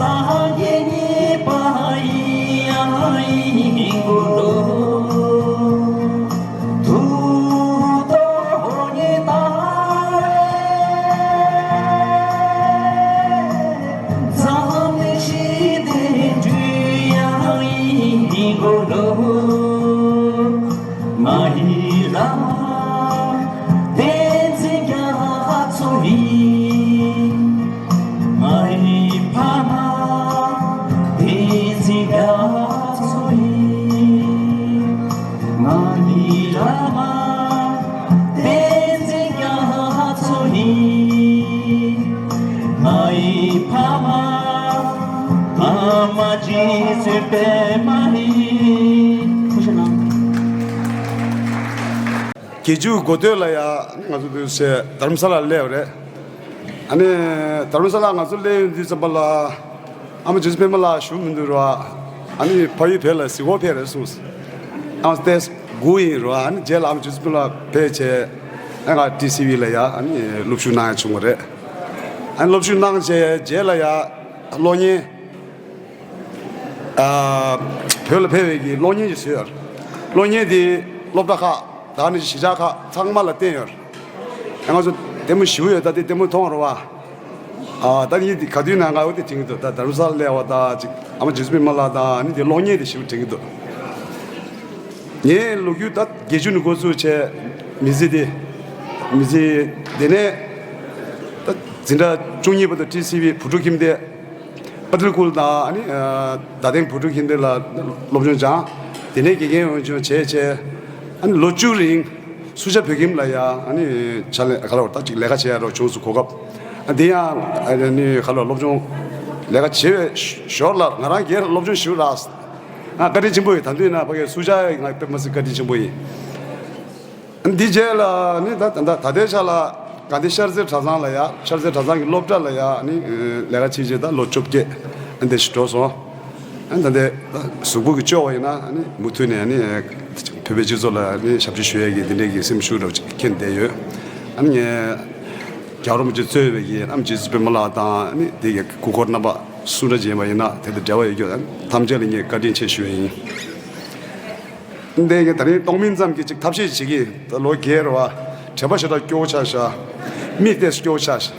སངས་རྒྱས་གཉིས་པ་ཡིན་དགོས་ལོ། ཐུགས་རྡོ་ཉིད་ལྟ་བའི་འཛམ་གླིང་ཞི་བདེའི་འཕྲུལ་དབྱངས་ཡིན་དགོས་ལོ། ང་ཡི་བླ་མ་བསྟན་འཛིན་རྒྱ་མཚོ་ཡིན། ང་ཡི་ཕ་མ་བསྟན་འཛིན་རྒྱ་མཚོ་ཡིན། ང་ཡི་བླ་མ་བསྟན་འཛིན་རྒྱ་མཚོ་ཡིན། ང་ཡི་ཕ་མ་ཨ་མ་རྗེ་བཙུན་པད་མ་ཡིན། ཐུགས་རྗེ་གནང་། དགེ་བཅུ་འགོ་སྟོད་ལ་ཡ་ང་ཚོ་དུས་ཚོད་དྷ་རམ་ས་ལ་སླེབས་པ་རེད། ཨ་ནི་དྷ་རམ་ས་ལ་ང་ཚོ་སླེབས་ཡོང་དུས་ཙམ་པ་ལ་ཨ་མ་རྗེ་བཙུན་པད་མ་ལགས་བཞུགས་མི་འདུག་ར། ཨ་ནི་ཕ་ཡུལ་བོད་ལ་གཟིགས་སྐོར་ཕེབས་རེད་གསུངས། ཨ་མ་ཏེས་སྒུག་ཡིན་ར། ཨ་ནི་རྗེས་ལ་ཨ་མ་རྗེ་བཙུན་པད་མ་ལགས་ཕེབས་བྱས་ཨ་ང་ཊི་སི་ཝི་ལ་ཡ་ཨ་ནི་སློབ་ཞུགས་གནང་ཡ་བྱུང་བ་རེད། ཨ་ནི་སློབ་ཞུགས་གནང་བྱས་རྗེས་ལ་ཡ་གློག་བརྙན། ཨ། བོད་ལ་ཕེབས་པའི་གི་གློག་བརྙན་ཞིག་བཟོས་ཡོད། གློག་བརྙན་དེ་སློབ་གྲྭ་ཁག་ད་ནི་གཞིས་ཆགས་ཁག་ཚང་མ་ལ་བསྟན་ཡོད། ང་ཚོ་ལྟད་མོ་ཞིག་ཡོད། ད་དེ་ལྟད་མོ་མཐོང་རོགས་ ཨ་ད་ཡིན་དེ་ག་དུས་ནང་ང་འོ་དེ་དྲན་གྱི་འདུག་ད་རྡ་རམ་ས་ལ་སླེབས་པ་དང་ཅིག་ཨ་མ་རྗེ་བཙུན་པད་མ་ལགས་དང་ནི་དེ་གློག་བརྙན་དེ་ཞིག་དྲན་གྱི་འདུག་ངའི་ལོ་རྒྱུས་ད་བརྒྱད་ཅུ་ནས་འགོ་ཚུགས་བྱས་མི་ཚེ་དེ་མི་ཚེ་དེ་ནས་ད་འཛིན་གྲྭ་བཅུ་གཉིས་བར་དུ་ཊི་སི་ཝི་བུ་ཕྲུག་ཁྱིམ་སྡེ། པ་ཏི་ཀུལ་དང་ཨ་ནི་རྡ་སྟེང་བུ་ཕྲུག་ཁྱིམ་སྡེ་ལ་སློབ་སྦྱོང་སྦྱངས། དེ་ནས་དགེ་རྒན་འོས་སྦྱོང་བྱས་བྱས་ཨ་ནི་ལོ་བཅུ་རིང་སུ་ཇཱ་བོད་ཁྱིམ་ལ་ཡ་ཨ་ནི་ཕྱག་ལས་ག་ལ་བར་ད་ཅིག་ལས་ཀ་བྱེད་ཡ་རོགས་བྱུང་སོང་གོ་སྐབས། ཨ་དེ་ཡང་ཨ་ནི་ག་ལ་སློབ་སྦྱོང་ལས་ཀ་བྱེད་པའི་ཞོར་ལ་ང་རང་སྒེར་སློབ་སྦྱོང་ཞུ་རག་ཨ་བཀའ་དྲིན་ཆེན་པོ་ཡིན། ད་དུས་ན་ཕ་གིའི་སུ་ཇཱ་ཡ་ང་དཔེ་མ་སྲིད་བཀའ་དྲིན་ཆེན་པོ་ཡིན། འདི་རྗེས་ལ་ནི་ད་ད་ད་ལྟའི་ཆ་ལ་དགའ་ལྡན་ཤར་རྩེ་གྲྭ་ཚང་ལ་ཡ་ཤར་རྩེ་གྲྭ་ཚང་གི་སློབ་གྲྭ་ལ་ཡ་ནི་ལས་ཀ་བྱེད་བྱེད་ད་ལོ་བཅོ་བརྒྱད་འདི་ཞིག་འགྲོ་སོང་། ད་ལྟའི་གཟུགས་པོ་གི་སྐྱོ་བ་ཡིན་ན་ནི་མུ་མཐུད་ནས་ནི་བོད་པའི་སྤྱི་ཚོགས་ལ་ནི་ཞབས་ཕྱི་ཞུ་ཡས་ཀྱི་འདི་འདྲའི་གི་སེམས་ཤུགས་འདྲ་བོ་ཅིག་འཁྱེར་བསྡད་ཡོད། ཨ་ནི་ངས་རྒྱལ་བ་རིན་པོ་ཆེ་གཙོས་པའི་གི་ཨ་ནི་རྗེ་བཙུན་པད་མ་ལགས་དང་ནི་དེ་གི་སྐུ་འཁོར་རྣམ་པ་སུ་འདྲ་ཅིག་ཡིན་པ་ཡིན་ན་དེ་དང་འབྲེལ་བ་ཡོད་རྒྱུ་ཐམས་ཅད་ལ་ངས་བཀའ་དྲིན་ཆེ་ཞུ་ཡས་ཡིན། འདི་ངས་ད་རིང་གཏོང་མིན་ཙམ་གྱིས་ཅིག་ཐབས་ཤེས་བྱེད་ཀྱི་ད་ལོ་རྒས་རེད་བ། དྲན་པ་ཞེ་དྲག་སྐྱོ་བོ་ཆགས་ཤག་མིག་ཏོག་སྐྱོ་བོ་ཆགས་ཤག་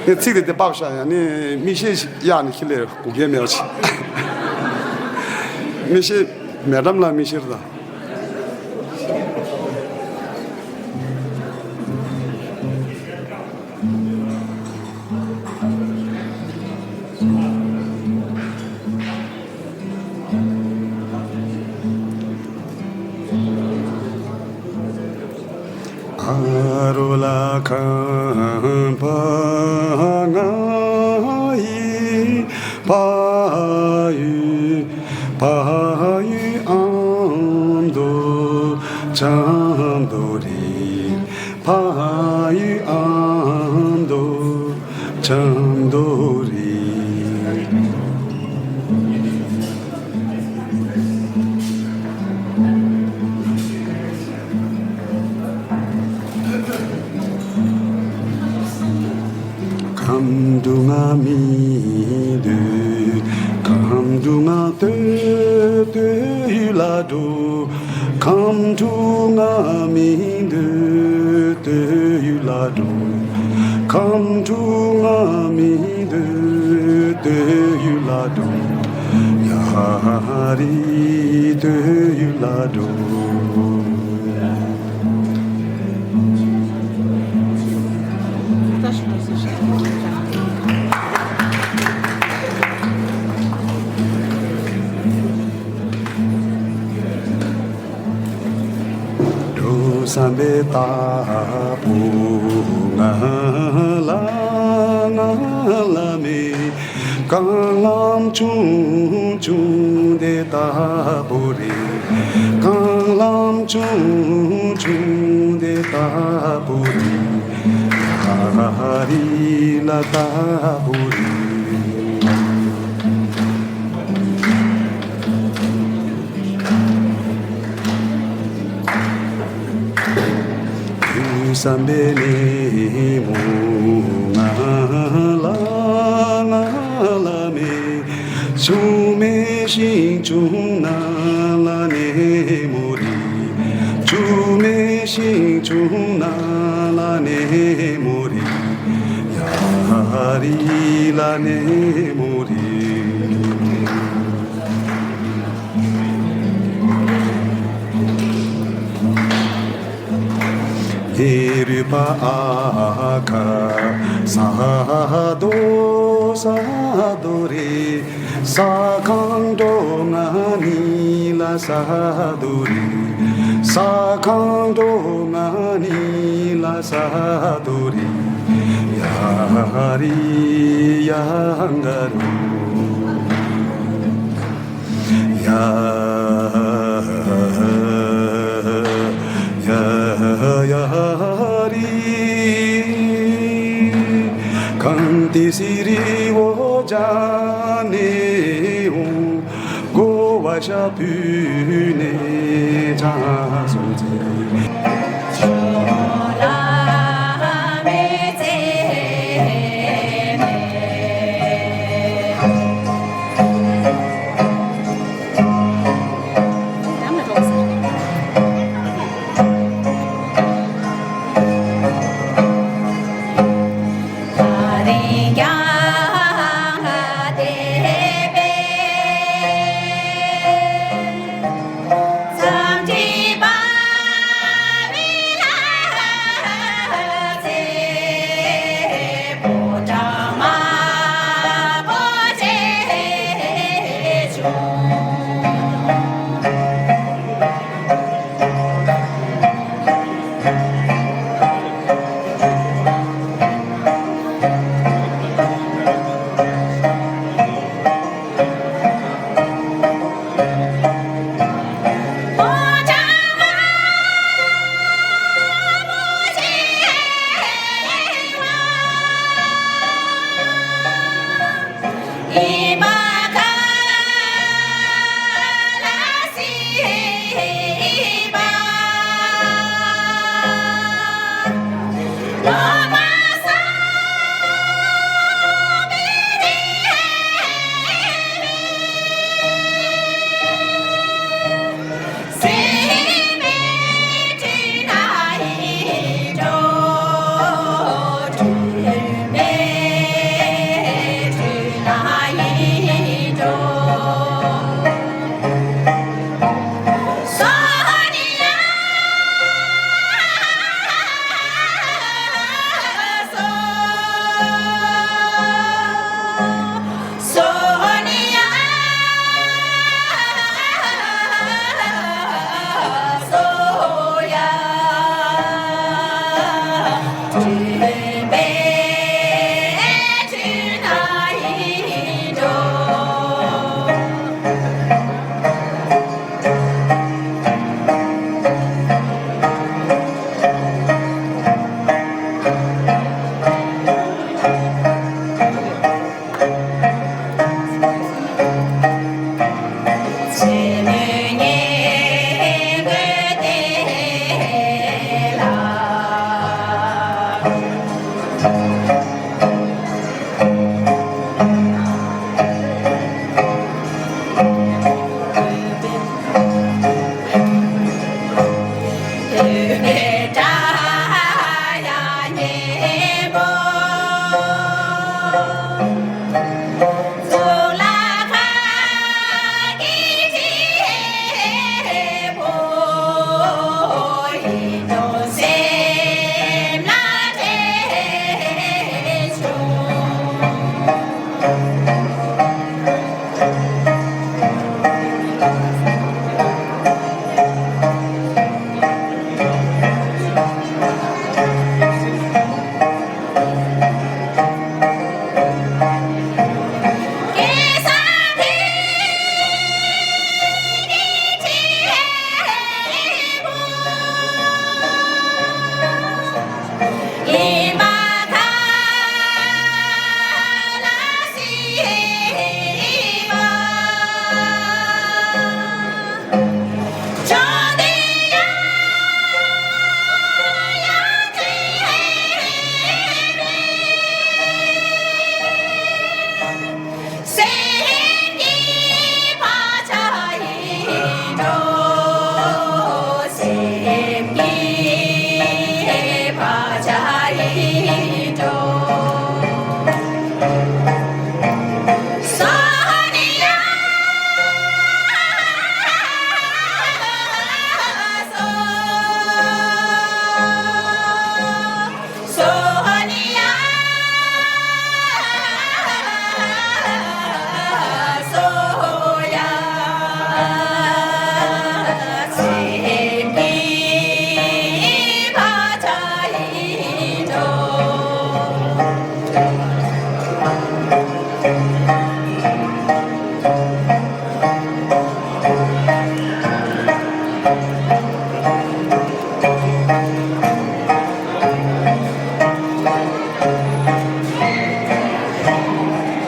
ངས་ཚིག་དེ་དེ་དཔག་ཤག་ཡང་ནི་མིག་ཤེལ་གཡར་ནས་ཁྱི་ལས་དགོངས་འགལ་མེད་པ་ཅིག་མིག་ཤེལ་མེ་ཌམ་ལགས་མིག་ཤེལ་དང་། ཨ་རོ་ལ་ཁང་པ་ང་ཡི་ཕ་ཡུལ། ཕ་ཡུལ་ཨ་མདོ་ཆབ་མདོ་རེད། ཕ་ཡུལ་ཨ་མདོ་ཆབ་མདོ་རེད། ཁམས་དྲུག་ང་མི་འདོད། ཁམས་དྲུག་ང་སྟོད་སྟོད་ཡུལ་ལ་འགྲོ། ཁམས་དྲུག་ང་མི་འདོད་སྟོད་ཡུལ་ལ་འགྲོ། ཁམས་དྲུག་ང་མི་འདོད་སྟོད་ཡུལ་ལ་འགྲོ། ཡ་རི་སྟོད་ཡུལ་ལ་འགྲོ། འགྲོ་བསམ་པའི་རྟ་ཕོ་ང་ལ་ང་ལ་མེད། རྐང་ལམ་ཆུང་ཆུང་དེ་ལྟ་བུ་རེད། རྐང་ལམ་ཆུང་ཆུང་དེ་ལྟ་བུ་རེད། ཡ་རི་ལ་ལྟ་བུ་རེད། དུས་བསམ་པའི་ནས་མོ་ང་ལ་ང་ལ་མེད། ཆུ་མེད་ཤིང་ཆུང་ན་ལ་ནས་མོ་རེད། ཆུ་མེད་ཤིང་ཆུང་ན་ལ་ནས་མོ་རེད། ཡ་རི་ལ་ནས་མོ་རེད། ཧེ་རུ་པ་ཨ་ཁ་ས་རྡོ་ས་རྡོ་རེད། ས་ཁང་འགྲོ་ང་ནི་ལ་ས་རྡོ་རེད། ས་ཁང་འགྲོ་ང་ནི་ལ་ས་རྡོ་རེད། ཡ་རི་ཡ་ག་རུ། ཡ་ཡ་ཡ་རི། གངས་ཏི་སེ་རི་འོ་ཇ་ནེ་འོང་། གོ་བ་ཤ་བུད་ནས་ཇ་སོང་ཚེ།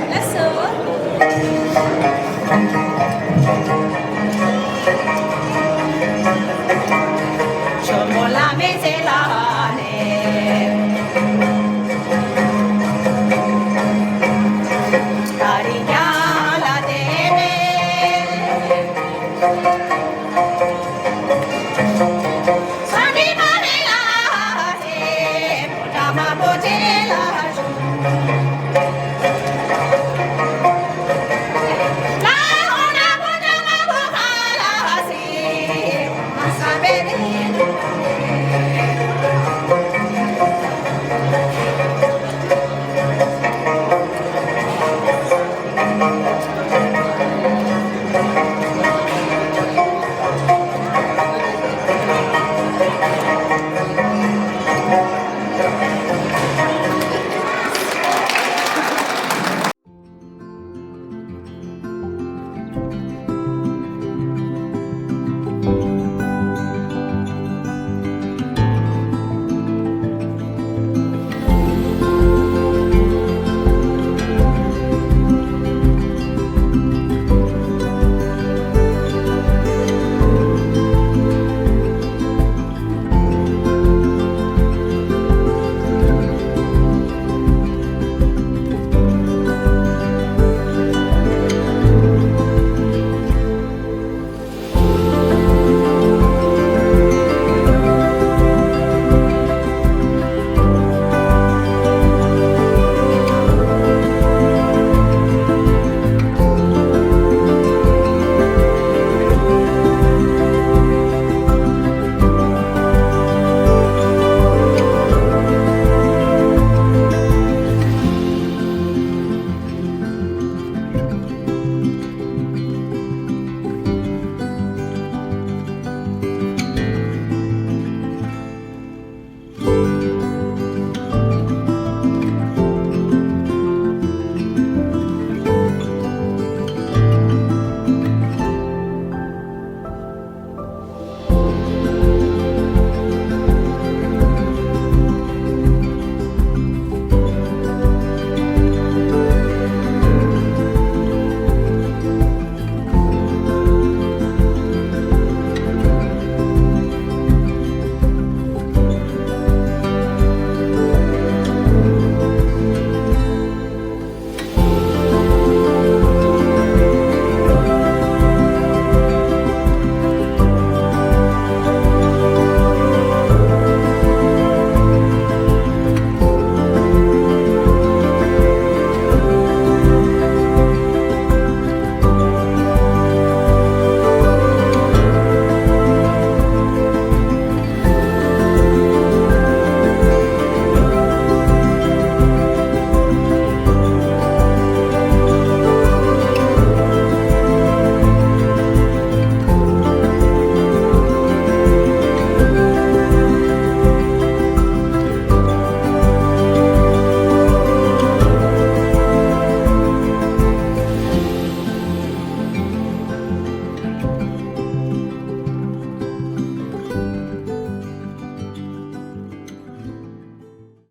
Lasso.